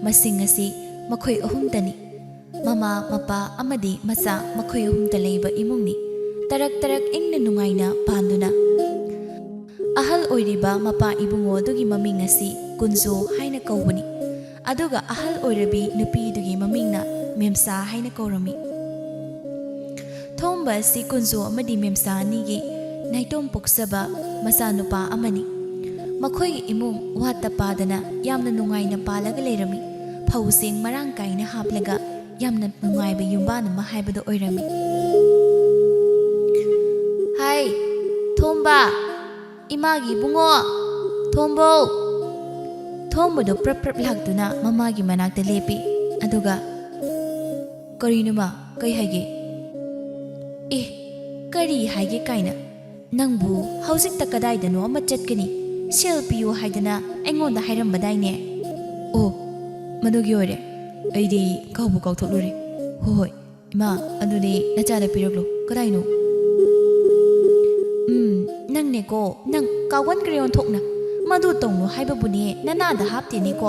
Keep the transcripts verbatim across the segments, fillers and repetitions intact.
ꯃꯁꯤꯡ ꯑꯁꯤ ꯃꯈꯣꯏ ꯑꯍꯨꯝꯇꯅꯤ꯫ ꯃꯃꯥ, ꯃꯄꯥ ꯑꯃꯗꯤ ꯃꯆꯥ ꯃꯈꯣꯏ ꯑꯍꯨꯝꯇ ꯂꯩꯕ ꯏꯃꯨꯡꯅꯤ꯫ ꯇꯔꯛ ꯇꯔꯛ ꯏꯪꯅ ꯅꯨꯡꯉꯥꯏꯅ ꯄꯥꯟꯗꯨꯅ꯫ ꯑꯍꯜ ꯑꯣꯏꯔꯤꯕ ꯃꯄꯥ ꯏꯕꯨꯡꯉꯣ ꯑꯗꯨꯒꯤ ꯃꯃꯤꯡ ꯑꯁꯤ ꯀꯨꯟꯖꯣ ꯍꯥꯏꯅ ꯀꯧꯕꯅꯤ꯫ ꯑꯗꯨꯒ ꯑꯍꯜ ꯑꯣꯏꯔꯕꯤ ꯅꯨꯄꯤꯗꯨꯒꯤ ꯃꯃꯤꯡꯅ ꯃꯦꯝꯆꯥ ꯍꯥꯏꯅ ꯀꯧꯔꯝꯃꯤ꯫ ꯊꯣꯝꯕ ꯑꯁꯤ ꯀꯨꯟꯖꯣ ꯑꯃꯗꯤ ꯃꯦꯝꯆꯥ ꯑꯅꯤꯒꯤ ꯅꯥꯏꯇꯣꯝ ꯄꯣꯛꯆꯕ ꯃꯆꯥꯅꯨꯄꯥ ꯑꯃꯅꯤ꯫ ꯃꯈꯣꯏꯒꯤ ꯏꯃꯨꯡ ꯋꯥꯠꯇ ꯄꯥꯗꯅ ꯌꯥꯝꯅ ꯅꯨꯡꯉꯥꯏꯅ ꯄꯥꯜꯂꯒ ꯂꯩꯔꯝꯃꯤ꯫ ꯐꯧ ꯆꯦꯡ ꯃꯔꯥꯡ ꯀꯥꯏꯅ ꯍꯥꯞꯂꯒ ꯌꯥꯝꯅ ꯅꯨꯡꯉꯥꯏꯕ ꯌꯨꯝꯕꯥꯟ ꯑꯃ ꯍꯥꯏꯕꯗꯣ ꯑꯣꯏꯔꯝꯃꯤ꯫ "ꯍꯥꯏ, ꯊꯣꯝꯕ, ꯏꯃꯥꯒꯤ ꯏꯕꯨꯡꯉꯣ, ꯊꯣꯝꯕꯧ!" ꯊꯣꯝꯕꯗꯣ ꯄ꯭ꯔꯞ ꯄ꯭ꯔꯞ ꯂꯥꯛꯇꯨꯅ ꯃꯃꯥꯒꯤ ꯃꯅꯥꯛꯇ ꯂꯦꯞꯄꯤ꯫ ꯑꯗꯨꯒ, "ꯀꯔꯤꯅꯣ ꯃꯥ? ꯀꯩ ꯍꯥꯏꯒꯦ?" "ꯑꯦ, ꯀꯔꯤ ꯍꯥꯏꯒꯦ ꯀꯥꯏꯅ? ꯅꯪꯕꯨ ꯍꯧꯖꯤꯛꯇ ꯀꯗꯥꯏꯗꯅꯣ ꯑꯃ ꯆꯠꯀꯅꯤ, ꯁꯦꯜ ꯄꯤꯌꯨ ꯍꯥꯏꯗꯅ ꯑꯩꯉꯣꯟꯗ ꯍꯥꯏꯔꯝꯕꯗꯥꯏꯅꯦ?" "ꯑꯣ, ꯃꯗꯨꯒꯤ ꯑꯣꯏꯔꯦ꯫ ꯑꯩꯗꯤ ꯀꯥꯎꯕꯨ ꯀꯥꯎꯊꯣꯛꯂꯨꯔꯦ꯫ ꯍꯣꯏ, ꯍꯣꯏ, ꯏꯃꯥ, ꯑꯗꯨꯗꯤ ꯅꯆꯥꯗ ꯄꯤꯔꯛꯂꯣ꯫ ꯀꯗꯥꯏꯅꯣ?" "ꯎꯝ, ꯅꯪꯅꯦꯀꯣ, ꯅꯪ ꯀꯥꯎꯒꯟꯈ꯭ꯔꯦ ꯑꯣꯟꯊꯣꯛꯅ꯫ ꯃꯗꯨ ꯇꯧꯅꯨ ꯍꯥꯏꯕꯕꯨꯅꯦ ꯅꯅꯥꯗ ꯍꯥꯞꯇꯦꯅꯦꯀꯣ꯫"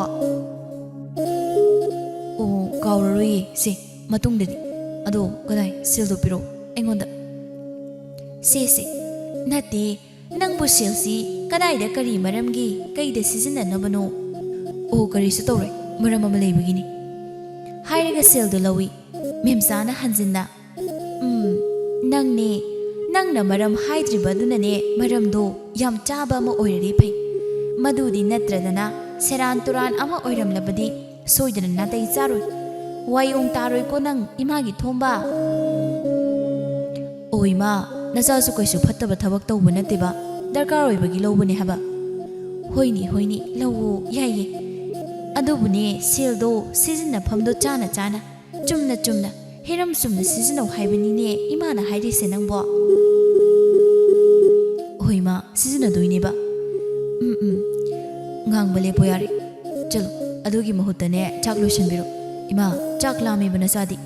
"ꯑꯣ, ꯀꯥꯎꯔꯔꯣꯏꯌꯦ, ꯁꯦ, ꯃꯇꯨꯡꯗꯗꯤ꯫ ꯑꯗꯣ ꯀꯗꯥꯏ, ꯁꯦꯜꯗꯣ ꯄꯤꯔꯛꯑꯣ ꯑꯩꯉꯣꯟꯗ꯫" "ꯁꯦ, ꯁꯦ, ꯅꯠꯇꯦ, ꯅꯪꯕꯨ ꯁꯦꯜꯁꯤ ꯀꯗꯥꯏꯗ, ꯀꯔꯤ ꯃꯔꯝꯒꯤ, ꯀꯩꯗ ꯁꯤꯖꯤꯟꯅꯅꯕꯅꯣ?" "ꯑꯣ, ꯀꯔꯤꯁꯨ ꯇꯧꯔꯣꯏ, ꯃꯔꯝ ꯑꯃ ꯂꯩꯕꯒꯤꯅꯤ꯫" ꯍꯥꯏꯔꯒ ꯁꯦꯜꯗꯨ ꯂꯧꯏ꯫ ꯃꯦꯝꯆꯥꯅ ꯍꯟꯖꯤꯟꯅ, "ꯎꯝ, ꯅꯪꯅꯦ, ꯅꯪꯅ ꯃꯔꯝ ꯍꯥꯏꯗ꯭ꯔꯤꯕ ꯑꯗꯨꯅꯅꯦ ꯃꯔꯝꯗꯣ ꯌꯥꯝ ꯆꯥꯕ ꯑꯃ ꯑꯣꯏꯔꯗꯤ ꯐꯩ꯫ ꯃꯗꯨꯗꯤ ꯅꯠꯇ꯭ꯔꯗꯅ ꯁꯦꯔꯥꯟ ꯇꯨꯔꯥꯟ ꯑꯃ ꯑꯣꯏꯔꯝꯂꯕꯗꯤ ꯁꯣꯏꯗꯅ ꯅꯥꯇꯩ ꯆꯥꯔꯣꯏ꯫ ꯋꯥꯌꯣꯡ ꯇꯥꯔꯣꯏꯀꯣ ꯅꯪ, ꯏꯃꯥꯒꯤ ꯊꯣꯝꯕ?" "ꯑꯣ ꯏꯃꯥ, ꯅꯆꯥꯁꯨ ꯀꯩꯁꯨ ꯐꯠꯇꯕ ꯊꯕꯛ ꯇꯧꯕ ꯅꯠꯇꯦꯕ, ꯗꯔꯀꯥꯔ ꯑꯣꯏꯕꯒꯤ ꯂꯧꯕꯅꯦ ꯍꯥꯏꯕ꯫" "ꯍꯣꯏꯅꯦ, ꯍꯣꯏꯅꯦ, ꯂꯧꯋꯣ, ꯌꯥꯏꯌꯦ꯫ ꯑꯗꯨꯕꯨꯅꯦ, ꯁꯦꯜꯗꯣ ꯁꯤꯖꯤꯟꯅꯐꯝꯗꯣ ꯆꯥꯅ ꯆꯥꯅ, ꯆꯨꯝꯅ ꯆꯨꯝꯅ, ꯍꯤꯔꯝ ꯆꯨꯝꯅ ꯁꯤꯖꯤꯟꯅꯧ ꯍꯥꯏꯕꯅꯤꯅꯦ ꯏꯃꯥꯅ ꯍꯥꯏꯔꯤꯁꯦ ꯅꯪꯕꯣ꯫" "ꯍꯣꯏ ꯏꯃꯥ, ꯁꯤꯖꯤꯟꯅꯗꯣꯏꯅꯦꯕ꯫" "ꯎꯝ, ꯎꯝ, ꯉꯥꯡꯕ ꯂꯦꯞꯄꯣ ꯌꯥꯔꯦ꯫ ꯆꯠꯂꯣ, ꯑꯗꯨꯒꯤ ꯃꯍꯨꯠꯇꯅꯦ ꯆꯥꯛ ꯂꯣꯏꯁꯤꯟꯕꯤꯔꯣ꯫ ꯏꯃꯥ, ꯆꯥꯛ ꯂꯥꯝꯃꯦꯕ ꯅꯆꯥꯗꯤ꯫"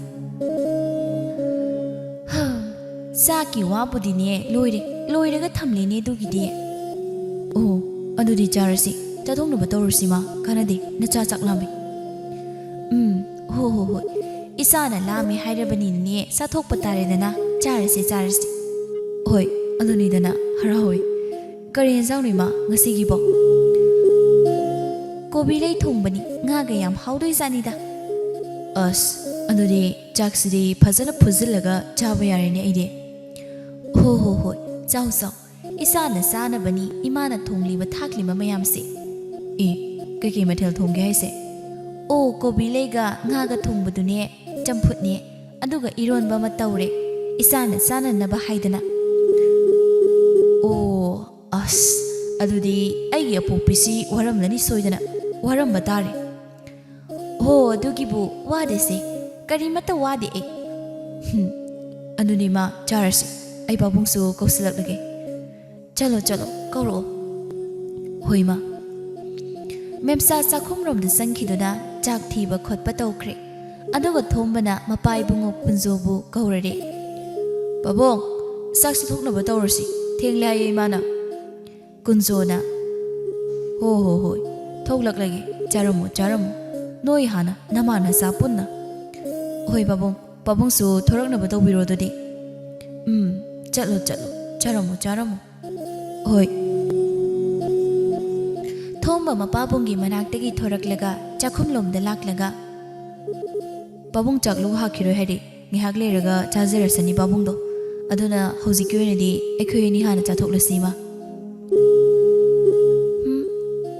"ꯍꯝ, ꯆꯥꯛꯀꯤ ꯋꯥꯕꯨꯗꯤꯅꯦ ꯂꯣꯏꯔꯦ, ꯂꯣꯏꯔꯒ ꯊꯝꯂꯦꯅꯦ ꯑꯗꯨꯒꯤꯗꯤ꯫" "ꯑꯣ, ꯑꯗꯨꯗꯤ ꯆꯥꯔꯁꯤ, ꯆꯥꯊꯣꯛꯅꯕ ꯇꯧꯔꯁꯤ ꯃꯥ, ꯀꯥꯟꯅꯗꯦ, ꯅꯆꯥ ꯆꯥꯛ ꯂꯥꯝꯃꯦ꯫" ꯎꯝ, ꯍꯣ ꯍꯣ ꯍꯣꯏ꯫ ꯏꯆꯥꯅ ꯂꯥꯝꯃꯦ ꯍꯥꯏꯔꯕꯅꯤꯅꯅꯦ, ꯆꯥꯊꯣꯛꯄ ꯇꯥꯔꯦꯗꯅ꯫ ꯆꯥꯔꯁꯤ, ꯆꯥꯔꯁꯤ꯫ ꯍꯣꯏ, ꯑꯗꯨꯅꯤꯗꯅ, ꯍꯔꯥꯎꯋꯤ꯫ ꯀꯔꯤ ꯌꯦꯟꯁꯥꯡꯅꯣ ꯏꯃꯥ ꯉꯁꯤꯒꯤꯕꯣ? ꯀꯣꯕꯤ ꯂꯩ ꯊꯣꯡꯕꯅꯤ, ꯉꯥꯒ ꯌꯥꯝ ꯍꯥꯎꯗꯣꯏꯖꯥꯠꯅꯤꯗ꯫ ꯑꯁ, ꯑꯗꯨꯗꯤ ꯆꯥꯛꯁꯤꯗꯤ ꯐꯖꯅ ꯐꯨꯖꯤꯜꯂꯒ ꯆꯥꯕ ꯌꯥꯔꯦꯅꯦ ꯑꯩꯗꯤ꯫ ꯍꯣ ꯍꯣ ꯍꯣꯏ, ꯆꯥꯎ ꯆꯥꯎ꯫ ꯏꯁꯥꯅ ꯆꯥꯅꯕꯅꯤ ꯏꯃꯥꯅ ꯊꯣꯡꯂꯤꯕ ꯊꯥꯛꯂꯤꯕ ꯃꯌꯥꯝꯁꯦ꯫ ꯑꯦ, ꯀꯩꯀꯩ ꯃꯊꯦꯜ ꯊꯣꯡꯒꯦ ꯍꯥꯏꯁꯦ? ꯑꯣ, ꯀꯣꯕꯤ ꯂꯩꯒ ꯉꯥꯒ ꯊꯣꯡꯕꯗꯨꯅꯦ, ꯆꯝꯐꯨꯠꯅꯦ, ꯑꯗꯨꯒ ꯏꯔꯣꯟꯕ ꯑꯃ ꯇꯧꯔꯦ, ꯏꯁꯥꯅ ꯆꯥꯅꯅꯕ ꯍꯥꯏꯗꯅ꯫ ꯑꯣ, ꯑꯁ, ꯑꯗꯨꯗꯤ ꯑꯩꯒꯤ ꯑꯄꯣꯛꯄꯤꯁꯤ ꯋꯥꯔꯝꯂꯅꯤ ꯁꯣꯏꯗꯅ꯫ ꯋꯥꯔꯝꯕ ꯇꯥꯔꯦ꯫ ꯍꯣ, ꯑꯗꯨꯒꯤꯕꯨ ꯋꯥꯗꯦꯁꯦ, ꯀꯔꯤꯃꯠꯇ ꯋꯥꯗꯦ ꯑꯩ꯫ ꯍꯨꯝ, ꯑꯗꯨꯅꯤ ꯃꯥ, ꯆꯥꯔꯁꯤ꯫ ꯑꯩ ꯄꯥꯕꯨꯡꯁꯨ ꯀꯧꯁꯤꯜꯂꯛꯂꯒꯦ꯫ ꯆꯠꯂꯣ, ꯆꯠꯂꯣ, ꯀꯧꯔꯛꯑꯣ꯫ ꯍꯣꯏ ꯃꯥ꯫ ꯃꯦꯝꯆꯥ ꯆꯥꯛꯈꯨꯝꯔꯣꯝꯗ ꯆꯪꯈꯤꯗꯨꯅ ꯆꯥꯛ ꯊꯤꯕ ꯈꯣꯠꯄ ꯇꯧꯈ꯭ꯔꯦ꯫ ꯑꯗꯨꯒ ꯊꯣꯝꯕꯅ ꯃꯄꯥ ꯏꯕꯨꯡꯉꯣ ꯀꯨꯟꯖꯣꯕꯨ ꯀꯧꯔꯔꯦ꯫ "ꯄꯥꯕꯨꯡ, ꯆꯥꯛ ꯆꯥꯊꯣꯛꯅꯕ ꯇꯧꯔꯁꯤ, ꯊꯦꯡꯂꯦ ꯍꯥꯏꯌꯦ ꯏꯃꯥꯅ꯫" ꯀꯨꯟꯖꯣꯅ, "ꯍꯣ ꯍꯣ ꯍꯣꯏ, ꯊꯣꯛꯂꯛꯂꯒꯦ, ꯆꯥꯔꯝꯃꯣ ꯆꯥꯔꯝꯃꯣ, ꯅꯣꯏ ꯍꯥꯟꯅ ꯅꯃꯥ ꯅꯆꯥ ꯄꯨꯟꯅ꯫" "ꯍꯣꯏ ꯄꯥꯕꯨꯡ, ꯄꯥꯕꯨꯡꯁꯨ ꯊꯣꯔꯛꯅꯕ ꯇꯧꯕꯤꯔꯣ ꯑꯗꯨꯗꯤ꯫" "ꯎꯝ, ꯆꯠꯂꯣ ꯆꯠꯂꯣ, ꯆꯥꯔꯝꯃꯣ ꯆꯥꯔꯝꯃꯣ꯫" "ꯍꯣꯏ꯫" ꯊꯣꯝꯕ ꯃꯄꯥꯕꯨꯡꯒꯤ ꯃꯅꯥꯛꯇꯒꯤ ꯊꯣꯔꯛꯂꯒ ꯆꯥꯛꯈꯨꯝꯂꯣꯝꯗ ꯂꯥꯛꯂꯒ, "ꯄꯥꯕꯨꯡ ꯆꯥꯛꯂꯨ ꯍꯥꯛꯈꯤꯔꯣꯏ ꯍꯥꯏꯔꯦ, ꯉꯥꯏꯍꯥꯛ ꯂꯩꯔꯒ ꯆꯥꯖꯔꯁꯅꯤ ꯄꯥꯕꯨꯡꯗꯣ꯫ ꯑꯗꯨꯅ ꯍꯧꯖꯤꯛꯀꯤ ꯑꯣꯏꯅꯗꯤ ꯑꯩꯈꯣꯏ ꯑꯅꯤ ꯍꯥꯟꯅ ꯆꯥꯊꯣꯛꯂꯁꯤ ꯏꯃꯥ꯫" "ꯍꯨꯝ,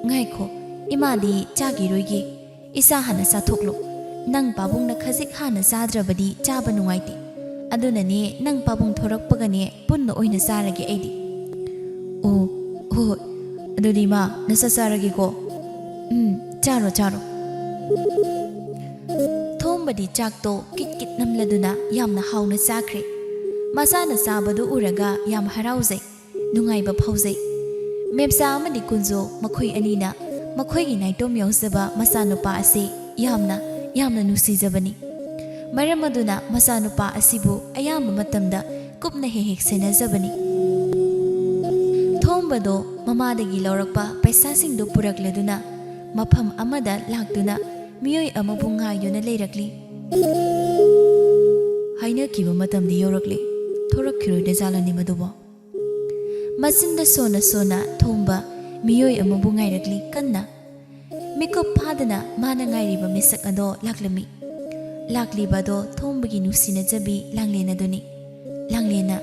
ꯉꯥꯏꯈꯣ, ꯏꯃꯥꯗꯤ ꯆꯥꯈꯤꯔꯣꯏꯒꯦ꯫ ꯏꯆꯥ ꯍꯥꯟꯅ ꯆꯥꯊꯣꯛꯂꯣ꯫ ꯅꯪ ꯄꯥꯕꯨꯡꯅ ꯈꯖꯤꯛ ꯍꯥꯟꯅ ꯆꯥꯗ꯭ꯔꯕꯗꯤ ꯆꯥꯕ ꯅꯨꯡꯉꯥꯏꯇꯦ꯫ ꯑꯗꯨꯅꯅꯦ ꯅꯪ ꯄꯥꯕꯨꯡ ꯊꯣꯔꯛꯄꯒꯅꯦ ꯄꯨꯟꯅ ꯑꯣꯏꯅ ꯆꯥꯔꯒꯦ ꯑꯩꯗꯤ꯫" "ꯑꯣ, ꯍꯣꯏ ꯍꯣꯏ꯫ ꯑꯗꯨꯗꯤ ꯏꯃꯥ, ꯅꯆꯥ ꯆꯥꯔꯒꯦꯀꯣ꯫" "ꯎꯝ, ꯆꯥꯔꯣ ꯆꯥꯔꯣ꯫" ꯊꯣꯝꯕꯗꯤ ꯆꯥꯛꯇꯣ ꯀꯤꯠ ꯀꯤꯠ ꯅꯝꯂꯗꯨꯅ ꯌꯥꯝꯅ ꯍꯥꯎꯅ ꯆꯥꯈ꯭ꯔꯦ꯫ ꯃꯆꯥꯅ ꯆꯥꯕꯗꯨ ꯎꯔꯒ ꯌꯥꯝ ꯍꯔꯥꯎꯖꯩ, ꯅꯨꯡꯉꯥꯏꯕ ꯐꯥꯎꯖꯩ꯫ ꯃꯦꯝꯆꯥ ꯑꯃꯗꯤ ꯀꯨꯟꯖꯣ ꯃꯈꯣꯏ ꯑꯅꯤꯅ ꯃꯈꯣꯏꯒꯤ ꯅꯥꯏꯇꯣꯝ ꯌꯥꯎꯖꯕ ꯃꯆꯥꯅꯨꯄꯥ ꯑꯁꯤ ꯌꯥꯝꯅ, ꯌꯥꯝꯅ ꯅꯨꯡꯁꯤꯖꯕꯅꯤ꯫ ꯃꯔꯝ ꯑꯗꯨꯅ ꯃꯆꯥꯅꯨꯄꯥ ꯑꯁꯤꯕꯨ ꯑꯌꯥꯝꯕ ꯃꯇꯝꯗ ꯀꯨꯞꯅ ꯍꯦꯛ ꯍꯦꯛ ꯁꯦꯟꯅꯖꯕꯅꯤ꯫ ꯊꯣꯝꯕꯗꯣ ꯃꯃꯥꯗꯒꯤ ꯂꯧꯔꯛꯄ ꯄꯩꯁꯥꯁꯤꯡꯗꯨ ꯄꯨꯔꯛꯂꯗꯨꯅ ꯃꯐꯝ ꯑꯃꯗ ꯂꯥꯛꯇꯨꯅ ꯃꯤꯑꯣꯏ ꯑꯃꯕꯨ ꯉꯥꯏꯗꯨꯅ ꯂꯩꯔꯛꯂꯤ꯫ ꯍꯥꯏꯅꯈꯤꯕ ꯃꯇꯝꯗꯤ ꯌꯧꯔꯛꯂꯤ꯫ ꯊꯣꯔꯛꯈꯤꯔꯣꯏꯗ ꯖꯥꯠꯂꯅꯤ ꯃꯗꯨꯕꯣ? ꯃꯆꯤꯟꯗ ꯁꯣꯟꯅ ꯁꯣꯟꯅ ꯊꯣꯝꯕ ꯃꯤꯑꯣꯏ ꯑꯃꯕꯨ ꯉꯥꯏꯔꯛꯂꯤ ꯀꯟꯅ꯫ ꯃꯤꯀꯨꯞ ꯐꯥꯗꯅ ꯃꯥꯅ ꯉꯥꯏꯔꯤꯕ ꯃꯤꯁꯛ ꯑꯗꯣ ꯂꯥꯛꯂꯝꯃꯤ꯫ ꯂꯥꯛꯂꯤꯕ ꯑꯗꯣ ꯊꯣꯝꯕꯒꯤ ꯅꯨꯡꯁꯤꯅꯖꯕꯤ ꯂꯥꯡꯂꯦꯟ ꯑꯗꯨꯅꯤ꯫ ꯂꯥꯡꯂꯦꯟꯅ,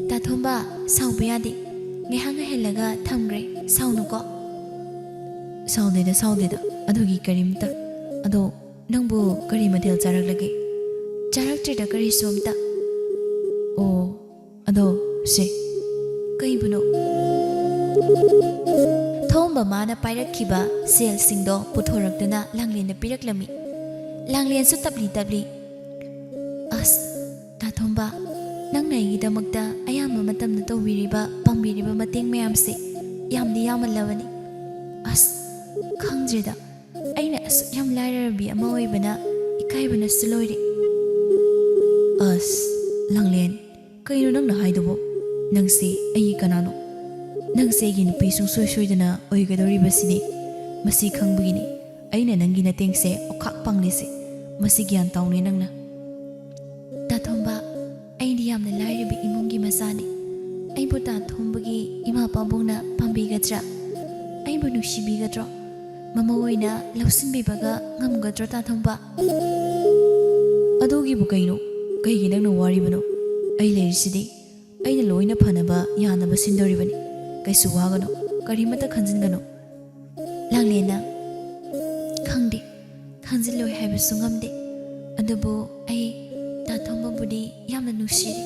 "ꯇꯥ ꯊꯣꯝꯕ, ꯁꯥꯎꯕ ꯌꯥꯗꯦ꯫ ꯉꯥꯏꯍꯥꯛ ꯉꯥꯏꯍꯜꯂꯒ ꯊꯝꯈ꯭ꯔꯦ꯫ ꯁꯥꯎꯅꯨꯀꯣ꯫" "ꯁꯥꯎꯗꯦꯗ, ꯁꯥꯎꯗꯦꯗ꯫ ꯑꯗꯨꯒꯤ ꯀꯔꯤꯝꯇ꯫ ꯑꯗꯣ ꯅꯪꯕꯨ ꯀꯔꯤ ꯃꯊꯦꯜ ꯆꯥꯔꯛꯂꯒꯦ?" "ꯆꯥꯔꯛꯇ꯭ꯔꯤꯗ ꯀꯔꯤꯁꯨ ꯑꯝꯇ꯫" "ꯑꯣ, ꯑꯗꯣ ꯁꯦ, ꯀꯩꯕꯨꯅꯣ?" ꯊꯣꯝꯕ ꯃꯥꯅ ꯄꯥꯏꯔꯛꯈꯤꯕ ꯁꯦꯜꯁꯤꯡꯗꯣ ꯄꯨꯊꯣꯔꯛꯇꯨꯅ ꯂꯥꯡꯂꯦꯟꯗ ꯄꯤꯔꯛꯂꯝꯃꯤ꯫ ꯂꯥꯡꯂꯦꯟꯁꯨ ꯇꯞꯂꯤ ꯇꯞꯂꯤ, "ꯑꯁ, ꯇꯥ ꯊꯣꯝꯕ, ꯅꯪꯅ ꯑꯩꯒꯤꯗꯃꯛꯇ ꯑꯌꯥꯝꯕ ꯃꯇꯝꯗ ꯇꯧꯕꯤꯔꯤꯕ, ꯄꯥꯡꯕꯤꯔꯤꯕ ꯃꯇꯦꯡ ꯃꯌꯥꯝꯁꯦ ꯌꯥꯝꯗꯤ ꯌꯥꯝꯃꯜꯂꯕꯅꯤ꯫ ꯑꯁ, ꯈꯪꯗ꯭ꯔꯦꯗ, ꯑꯩꯅ ꯑꯁꯨꯛ ꯌꯥꯝ ꯂꯥꯏꯔꯔꯕꯤ ꯑꯃ ꯑꯣꯏꯕꯅ ꯏꯀꯥꯏꯕꯅꯁꯨ ꯂꯣꯏꯔꯦ꯫" "ꯑꯁ, ꯂꯥꯡꯂꯦꯟ, ꯀꯩꯅꯣ ꯅꯪꯅ ꯍꯥꯏꯗꯨꯕꯣ? ꯅꯪꯁꯦ ꯑꯩꯒꯤ ꯀꯅꯥꯅꯣ? ꯅꯪꯁꯦ ꯑꯩꯒꯤ ꯅꯨꯄꯤ ꯁꯨꯡꯁꯣꯏ ꯁꯣꯏꯗꯅ ꯑꯣꯏꯒꯗꯧꯔꯤꯕꯁꯤꯅꯤ꯫ ꯃꯁꯤ ꯈꯪꯕꯒꯤꯅꯤ ꯑꯩꯅ ꯅꯪꯒꯤ ꯅꯇꯦꯡꯁꯦ ꯑꯣꯈꯥꯛ ꯄꯥꯡꯂꯤꯁꯦ꯫ ꯃꯁꯤ ꯒ꯭ꯌꯥꯟ ꯇꯥꯎꯅꯦ ꯅꯪꯅ꯫" "ꯇꯥ ꯊꯣꯝꯕ, ꯑꯩꯗꯤ ꯌꯥꯝꯅ ꯂꯥꯏꯔꯕ ꯏꯃꯨꯡꯒꯤ ꯃꯆꯥꯅꯤ꯫ ꯑꯩꯕꯨ ꯇꯥ ꯊꯣꯝꯕꯒꯤ ꯏꯃꯥ ꯄꯥꯕꯨꯡꯅ ꯄꯥꯝꯕꯤꯒꯗ꯭ꯔꯥ? ꯑꯩꯕꯨ ꯅꯨꯡꯁꯤꯕꯤꯒꯗ꯭ꯔꯣ? ꯃꯃꯧ ꯑꯣꯏꯅ ꯂꯧꯁꯤꯟꯕꯤꯕꯒ ꯉꯝꯒꯗ꯭ꯔꯣ, ꯇꯥ ꯊꯣꯝꯕ?" "ꯑꯗꯨꯒꯤꯕꯨ ꯀꯩꯅꯣ? ꯀꯩꯒꯤ ꯅꯪꯅ ꯋꯥꯔꯤꯕꯅꯣ? ꯑꯩ ꯂꯩꯔꯤꯁꯤꯗꯤ꯫ ꯑꯩꯅ ꯂꯣꯏꯅ ꯐꯅꯕ ꯌꯥꯅꯕ ꯁꯤꯟꯗꯧꯔꯤꯕꯅꯤ꯫ ꯀꯩꯁꯨ ꯋꯥꯒꯅꯨ, ꯀꯔꯤꯃꯠꯇ ꯈꯟꯖꯤꯟꯒꯅꯨ꯫" ꯂꯥꯡꯂꯦꯟꯅ, "ꯈꯪꯗꯦ, ꯈꯟꯖꯤꯜꯂꯣꯏ ꯍꯥꯏꯕꯁꯨ ꯉꯝꯗꯦ꯫ ꯑꯗꯨꯕꯨ ꯑꯩ ꯇꯥ ꯊꯣꯝꯕꯕꯨꯗꯤ ꯌꯥꯝꯅ ꯅꯨꯡꯁꯤꯔꯦ꯫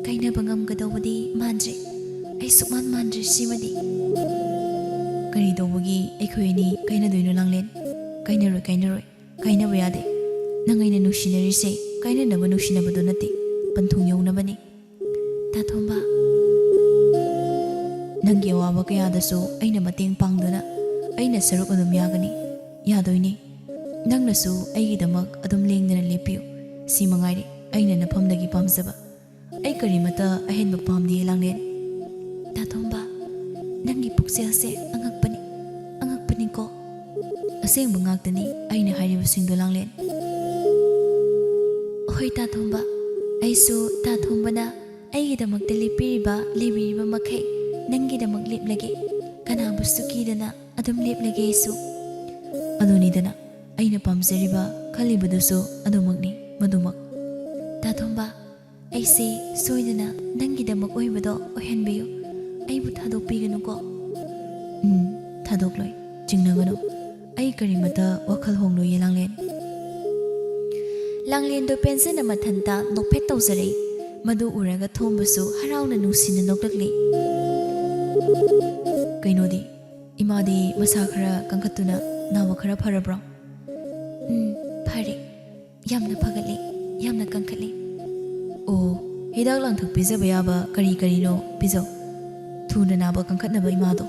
ꯀꯥꯏꯅꯕ ꯉꯝꯒꯗꯧꯕꯗꯤ ꯃꯥꯟꯗ꯭ꯔꯦ꯫ ꯑꯩ ꯁꯨꯛꯃꯥꯟ ꯃꯥꯟꯗ꯭ꯔꯦ ꯁꯤꯃꯗꯤ꯫" "ꯀꯔꯤ ꯇꯧꯕꯒꯤ ꯑꯩꯈꯣꯏ ꯑꯅꯤ ꯀꯥꯏꯅꯗꯣꯏꯅꯣ, ꯂꯥꯡꯂꯦꯟ? ꯀꯥꯏꯅꯔꯣꯏ, ꯀꯥꯏꯅꯔꯣꯏ꯫ ꯀꯥꯏꯅꯕ ꯌꯥꯗꯦ꯫ ꯅꯪ ꯑꯩꯅ ꯅꯨꯡꯁꯤꯅꯔꯤꯁꯦ ꯀꯥꯏꯅꯅꯕ ꯅꯨꯡꯁꯤꯅꯕꯗꯨ ꯅꯠꯇꯦ, ꯄꯟꯊꯨꯡ ꯌꯧꯅꯕꯅꯤ꯫" "ꯇꯥ ꯊꯣꯝꯕ, ꯅꯪꯒꯤ ꯑꯋꯥꯕ ꯀꯌꯥꯗꯁꯨ ꯑꯩꯅ ꯃꯇꯦꯡ ꯄꯥꯡꯗꯨꯅ ꯑꯩꯅ ꯁꯔꯨꯛ ꯑꯗꯨꯝ ꯌꯥꯒꯅꯤ, ꯌꯥꯗꯣꯏꯅꯤ꯫ ꯅꯪꯅꯁꯨ ꯑꯩꯒꯤꯗꯃꯛ ꯑꯗꯨꯝ ꯂꯦꯡꯗꯅ ꯂꯦꯞꯄꯤꯌꯨ꯫ ꯁꯤ ꯃꯉꯥꯏꯔꯦ ꯑꯩꯅ ꯅꯐꯝꯗꯒꯤ ꯄꯥꯝꯖꯕ꯫ ꯑꯩ ꯀꯔꯤꯃꯠꯇ ꯑꯍꯦꯟꯕ ꯄꯥꯝꯗꯦ, ꯂꯥꯡꯂꯦꯟ꯫" "ꯇꯥ ꯊꯣꯝꯕ, ꯅꯪꯒꯤ ꯄꯨꯛꯆꯦꯜꯁꯦ ꯑꯉꯛꯄꯅꯤ, ꯑꯉꯛꯄꯅꯤꯀꯣ꯫ ꯑꯁꯦꯡꯕ ꯉꯥꯛꯇꯅꯤ ꯑꯩꯅ ꯍꯥꯏꯔꯤꯕꯁꯤꯡꯗꯣ, ꯂꯥꯡꯂꯦꯟ꯫ ꯍꯣꯏ, ꯇꯥ ꯊꯣꯝꯕ, ꯑꯩꯁꯨ ꯇꯥ ꯊꯣꯝꯕꯅ ꯑꯩꯒꯤꯗꯃꯛꯇ ꯂꯦꯞꯄꯤꯔꯤꯕ, ꯂꯩꯕꯤꯔꯤꯕ ꯃꯈꯩ ꯅꯪꯒꯤꯗꯃꯛ ꯂꯦꯞꯂꯒꯦ꯫ ꯀꯅꯥꯕꯨꯁꯨ ꯀꯤꯗꯅ ꯑꯗꯨꯝ ꯂꯦꯞꯂꯒꯦ ꯑꯩꯁꯨ꯫ ꯑꯗꯨꯅꯤꯗꯅ ꯑꯩꯅ ꯄꯥꯝꯖꯔꯤꯕ, ꯈꯜꯂꯤꯕꯗꯨꯁꯨ ꯑꯗꯨꯃꯛꯅꯤ, ꯃꯗꯨꯃꯛ꯫ ꯇꯥ ꯊꯣꯝꯕ, ꯑꯩꯁꯦ ꯁꯣꯏꯗꯅ ꯅꯪꯒꯤꯗꯃꯛ ꯑꯣꯏꯕꯗꯣ ꯑꯣꯏꯍꯟꯕꯤꯌꯨ꯫ ꯑꯩꯕꯨ ꯊꯥꯗꯣꯛꯄꯤꯒꯅꯨꯀꯣ꯫ ꯎꯝ, ꯊꯥꯗꯣꯛꯂꯣꯏ꯫ ꯆꯤꯡꯅꯒꯅꯨ꯫ ꯑꯩ ꯀꯔꯤꯃꯇ ꯋꯥꯈꯜ ꯍꯣꯡꯂꯣꯏꯌꯦ, ꯂꯥꯡꯂꯦꯟ꯫ ꯂꯥꯡꯂꯦꯟꯗꯣ ꯄꯦꯟꯖꯅ ꯃꯊꯟꯇ ꯅꯣꯛꯐꯦꯠ ꯇꯧꯖꯔꯛꯏ꯫ ꯃꯗꯨ ꯎꯔꯒ ꯊꯣꯝꯕꯁꯨ ꯍꯔꯥꯎꯅ ꯅꯨꯡꯁꯤꯅ ꯅꯣꯛꯂꯛꯂꯤ꯫ ꯀꯩꯅꯣꯗꯤ, ꯏꯃꯥꯗꯤ ꯃꯁꯥ ꯈꯔ ꯀꯟꯈꯠꯇꯨꯅ ꯅꯥꯕ ꯈꯔ ꯐꯔꯕ꯭ꯔꯣ? ꯎꯝ, ꯐꯔꯦ꯫ ꯌꯥꯝꯅ ꯐꯒꯠꯂꯦ, ꯌꯥꯝꯅ ꯀꯟꯈꯠꯂꯦ꯫ ꯑꯣ, ꯍꯤꯗꯥꯛ ꯂꯥꯡꯊꯛ ꯄꯤꯖꯕ ꯌꯥꯕ ꯀꯔꯤ ꯀꯔꯤꯅꯣ ꯄꯤꯖꯧ꯫ ꯊꯨꯅ ꯅꯥꯕ ꯀꯟꯈꯠꯅꯕ ꯏꯃꯥꯗꯣ꯫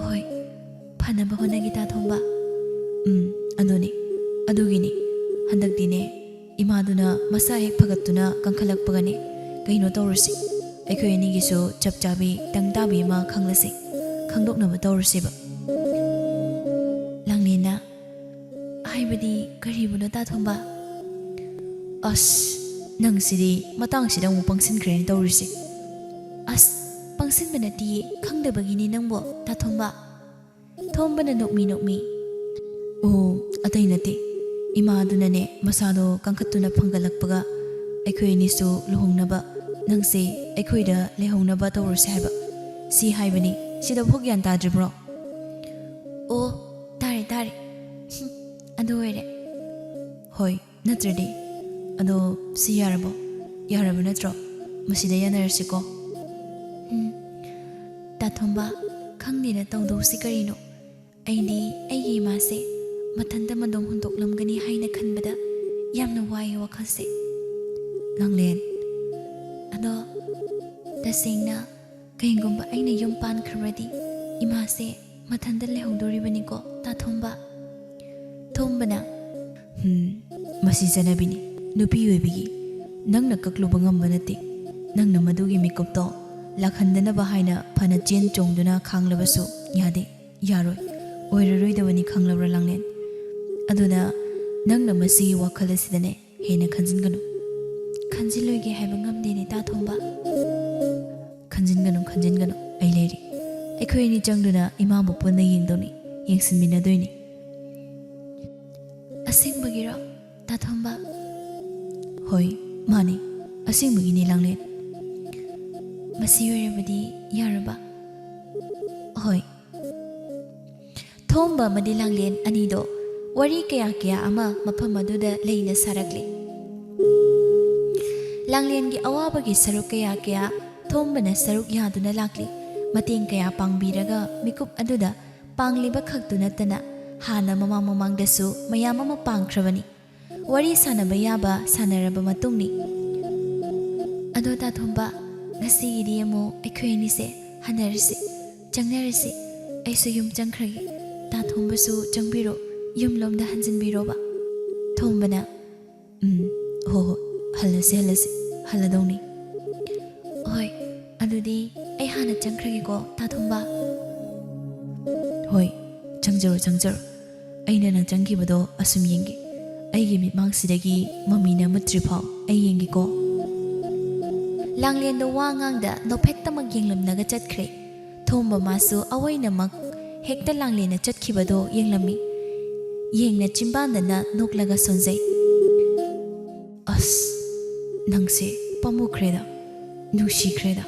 ꯍꯣꯏ, ꯐꯅꯕ ꯍꯣꯠꯅꯒꯦ, ꯇꯥ ꯊꯣꯝꯕ꯫ ꯎꯝ, ꯑꯗꯨꯅꯦ, ꯑꯗꯨꯒꯤꯅꯦ꯫ ꯍꯟꯗꯛꯇꯤꯅꯦ, ꯏꯃꯥꯗꯨꯅ ꯃꯁꯥ ꯍꯦꯛ ꯐꯒꯠꯇꯨꯅ ꯀꯟꯈꯠꯂꯛꯄꯒꯅꯦ, ꯀꯩꯅꯣ ꯇꯧꯔꯁꯤ꯫ ꯑꯩꯈꯣꯏ ꯑꯅꯤꯒꯤꯁꯨ ꯆꯞ ꯆꯥꯕꯤ, ꯇꯪ ꯇꯥꯕꯤ ꯑꯃ ꯈꯪꯂꯁꯤ꯫ ꯈꯪꯗꯣꯛꯅꯕ ꯇꯧꯔꯁꯤꯕ꯫ ꯂꯥꯡꯂꯦꯟꯅ, ꯍꯥꯏꯕꯗꯤ ꯀꯔꯤꯕꯨꯅꯣ, ꯇꯥ ꯊꯣꯝꯕ? ꯑꯁ, ꯅꯪꯁꯤꯗꯤ ꯃꯇꯥꯡꯁꯤꯗ ꯑꯃꯨꯛ ꯄꯪꯁꯤꯟꯈ꯭ꯔꯦꯅꯦ ꯇꯧꯔꯤꯁꯦ꯫ ꯑꯁ, ꯄꯪꯁꯤꯟꯕ ꯅꯠꯇꯤꯌꯦ, ꯈꯪꯗꯕꯒꯤꯅꯤ ꯅꯪꯕꯣ, ꯇꯥ ꯊꯣꯝꯕ꯫ ꯊꯣꯝꯕꯅ ꯅꯣꯛꯃꯤ ꯅꯣꯛꯃꯤ꯫ ꯑꯣ, ꯑꯇꯩ ꯅꯠꯇꯦ꯫ ꯏꯃꯥꯗꯨꯅꯅꯦ ꯃꯁꯥꯗꯣ ꯀꯟꯈꯠꯇꯨꯅ ꯐꯪꯒꯠꯂꯛꯄꯒ ꯑꯩꯈꯣꯏ ꯑꯅꯤꯁꯨ ꯂꯨꯍꯣꯡꯅꯕ, ꯅꯪꯁꯦ ꯑꯩꯈꯣꯏꯗ ꯂꯩꯍꯧꯅꯕ ꯇꯧꯔꯁꯦ ꯍꯥꯏꯕ꯫ ꯁꯤ ꯍꯥꯏꯕꯅꯤ꯫ ꯁꯤꯗꯐꯥꯎ ꯒ꯭ꯌꯥꯟ ꯇꯥꯗ꯭ꯔꯤꯕ꯭ꯔꯣ? ꯑꯣ, ꯇꯥꯔꯦ, ꯇꯥꯔꯦ꯫ ꯍꯨꯝ, ꯑꯗꯨ ꯑꯣꯏꯔꯦ꯫ ꯍꯣꯏ, ꯅꯠꯇ꯭ꯔꯗꯤ꯫ ꯑꯗꯣ ꯁꯤ ꯌꯥꯔꯕꯣ? ꯌꯥꯔꯕ ꯅꯠꯇ꯭ꯔꯣ? ꯃꯁꯤꯗ ꯌꯥꯅꯔꯁꯤꯀꯣ꯫ ꯎꯝ, ꯇꯥ ꯊꯣꯝꯕ, ꯈꯪꯗꯦꯅ ꯇꯧꯗꯧꯁꯤ ꯀꯔꯤꯅꯣ? ꯑꯩꯗꯤ ꯑꯩꯒꯤ ꯏꯃꯥꯁꯦ ꯃꯊꯟꯇ ꯃꯗꯣꯝ ꯍꯨꯟꯗꯣꯛꯂꯝꯒꯅꯤ ꯍꯥꯏꯅ ꯈꯟꯕꯗ ꯌꯥꯝꯅ ꯋꯥꯏꯌꯦ ꯋꯥꯈꯜꯁꯦ꯫ ꯂꯥꯡꯂꯦꯟ꯫ ꯑꯗꯣ ꯇꯁꯦꯡꯅ ꯀꯩꯒꯨꯝꯕ ꯑꯩꯅ ꯌꯨꯝ ꯄꯥꯟꯈ꯭ꯔꯕꯗꯤ ꯏꯃꯥꯁꯦ ꯃꯊꯟꯇ ꯂꯩꯍꯧꯗꯣꯔꯤꯕꯅꯤꯀꯣ, ꯇꯥ ꯊꯣꯝꯕ꯫ ꯊꯣꯝꯕꯅ, ꯍꯨꯝ, ꯃꯁꯤ ꯆꯠꯅꯕꯤꯅꯤ꯫ ꯅꯨꯄꯤ ꯑꯣꯏꯕꯒꯤ ꯅꯪꯅ ꯀꯛꯂꯨꯕ ꯉꯝꯕ ꯅꯠꯇꯦ꯫ ꯅꯪꯅ ꯃꯗꯨꯒꯤ ꯃꯤꯀꯨꯞꯇꯣ ꯂꯥꯛꯍꯟꯗꯅꯕ ꯍꯥꯏꯅ ꯐꯅ ꯆꯦꯟ ꯆꯣꯡꯗꯨꯅ ꯈꯥꯡꯂꯕꯁꯨ ꯌꯥꯗꯦ, ꯌꯥꯔꯣꯏ꯫ ꯑꯣꯏꯔꯔꯣꯏꯗꯕꯅꯤ ꯈꯪꯂꯕ꯭ꯔꯥ, ꯂꯥꯡꯂꯦꯟ? ꯑꯗꯨꯅ ꯅꯪꯅ ꯃꯁꯤꯒꯤ ꯋꯥꯈꯜ ꯑꯁꯤꯗꯅꯦ ꯍꯦꯟꯅ ꯈꯟꯖꯤꯟꯒꯅꯨ꯫ ꯈꯟꯖꯤꯜꯂꯣꯏꯒꯦ ꯍꯥꯏꯕ ꯉꯝꯗꯦꯅꯦ, ꯇꯥ ꯊꯣꯝꯕ꯫ ꯈꯟꯖꯤꯟꯒꯅꯨ, ꯈꯟꯖꯤꯟꯒꯅꯨ, ꯑꯩ ꯂꯩꯔꯤ꯫ ꯑꯩꯈꯣꯏ ꯑꯅꯤ ꯆꯪꯗꯨꯅ ꯏꯃꯥꯕꯨ ꯄꯨꯟꯅ ꯌꯦꯡꯗꯧꯅꯤ, ꯌꯦꯡꯁꯤꯟꯃꯤꯟꯅꯗꯣꯏꯅꯤ꯫ ꯑꯁꯦꯡꯕꯒꯤꯔꯣ, ꯇꯥ ꯊꯣꯝꯕ? ꯍꯣꯏ, ꯃꯥꯅꯤ, ꯑꯁꯦꯡꯕꯒꯤꯅꯤ, ꯂꯥꯡꯂꯦꯟ꯫ ꯃꯁꯤ ꯑꯣꯏꯔꯕꯗꯤ ꯌꯥꯔꯕ? ꯍꯣꯏ꯫ ꯊꯣꯝꯕ ꯑꯃꯗꯤ ꯂꯥꯡꯂꯦꯟ ꯑꯅꯤꯗꯣ ꯋꯥꯔꯤ ꯀꯌꯥ ꯀꯌꯥ ꯑꯃ ꯃꯐꯝ ꯑꯗꯨꯗ ꯂꯩꯅ ꯁꯥꯔꯛꯂꯤ꯫ ꯂꯥꯡꯂꯦꯟꯒꯤ ꯑꯋꯥꯕꯒꯤ ꯁꯔꯨꯛ ꯀꯌꯥ ꯀꯌꯥ ꯊꯣꯝꯕꯅ ꯁꯔꯨꯛ ꯌꯥꯗꯨꯅ ꯂꯥꯛꯂꯤ꯫ ꯃꯇꯦꯡ ꯀꯌꯥ ꯄꯥꯡꯕꯤꯔꯒ ꯃꯤꯀꯨꯞ ꯑꯗꯨꯗ ꯄꯥꯡꯂꯤꯕ ꯈꯛꯇꯨ ꯅꯠꯇꯅ ꯍꯥꯟꯅ ꯃꯃꯥꯡ ꯃꯃꯥꯡꯗꯁꯨ ꯃꯌꯥꯝ ꯑꯃ ꯄꯥꯡꯈ꯭ꯔꯕꯅꯤ꯫ ꯋꯥꯔꯤ ꯁꯥꯟꯅꯕ ꯌꯥꯕ ꯁꯥꯟꯅꯔꯕ ꯃꯇꯨꯡꯅꯤ꯫ ꯑꯗꯣ ꯇꯥ ꯊꯣꯝꯕ, ꯉꯁꯤꯒꯤꯗꯤ ꯑꯃꯨꯛ ꯑꯩꯈꯣꯏ ꯑꯅꯤꯁꯦ ꯍꯟꯅꯔꯁꯤ, ꯆꯪꯅꯔꯁꯤ꯫ ꯑꯩꯁꯨ ꯌꯨꯝ ꯆꯪꯈ꯭ꯔꯒꯦ꯫ ꯇꯥ ꯊꯣꯝꯕꯁꯨ ꯆꯪꯕꯤꯔꯣ, ꯌꯨꯝꯂꯣꯝꯗ ꯍꯟꯖꯤꯟꯕꯤꯔꯣꯕ꯫ ꯊꯣꯝꯕꯅ, "ꯎꯝ, ꯍꯣ ꯍꯣ, ꯍꯜꯂꯁꯤ, ꯍꯜꯂꯁꯤ, ꯍꯜꯂꯗꯧꯅꯤ꯫" "ꯍꯣꯏ, ꯑꯗꯨꯗꯤ ꯑꯩ ꯍꯥꯟꯅ ꯆꯪꯈ꯭ꯔꯒꯦꯀꯣ, ꯇꯥ ꯊꯣꯝꯕ꯫" "ꯍꯣꯏ, ꯆꯪꯖꯔꯣ, ꯆꯪꯖꯔꯣ꯫ ꯑꯩꯅ ꯅꯪ ꯆꯪꯈꯤꯕꯗꯣ ꯑꯁꯨꯝ ꯌꯦꯡꯒꯦ꯫ ꯑꯩꯒꯤ ꯃꯤꯠꯃꯥꯡꯁꯤꯗꯒꯤ ꯃꯃꯤꯅ ꯃꯨꯠꯇ꯭ꯔꯤꯐꯥꯎ ꯑꯩ ꯌꯦꯡꯒꯦꯀꯣ꯫" ꯂꯥꯡꯂꯦꯟꯗꯣ ꯋꯥ ꯉꯥꯡꯗ ꯅꯣꯛꯐꯦꯠꯇꯃꯛ ꯌꯦꯡꯂꯝꯂꯒ ꯆꯠꯈ꯭ꯔꯦ꯫ ꯊꯣꯝꯕ ꯃꯥꯁꯨ ꯑꯑꯣꯏꯅꯃꯛ ꯍꯦꯛꯇ ꯂꯥꯡꯂꯦꯟꯅ ꯆꯠꯈꯤꯕꯗꯣ ꯌꯦꯡꯂꯝꯃꯤ꯫ ꯌꯦꯡꯅ ꯆꯤꯝꯕꯥꯟꯗꯅ ꯅꯣꯛꯂꯒ ꯁꯣꯟꯖꯩ꯫ "ꯑꯁ, ꯅꯪꯁꯦ ꯄꯥꯝꯃꯨꯈ꯭ꯔꯦꯗ, ꯅꯨꯡꯁꯤꯈ꯭ꯔꯦꯗ꯫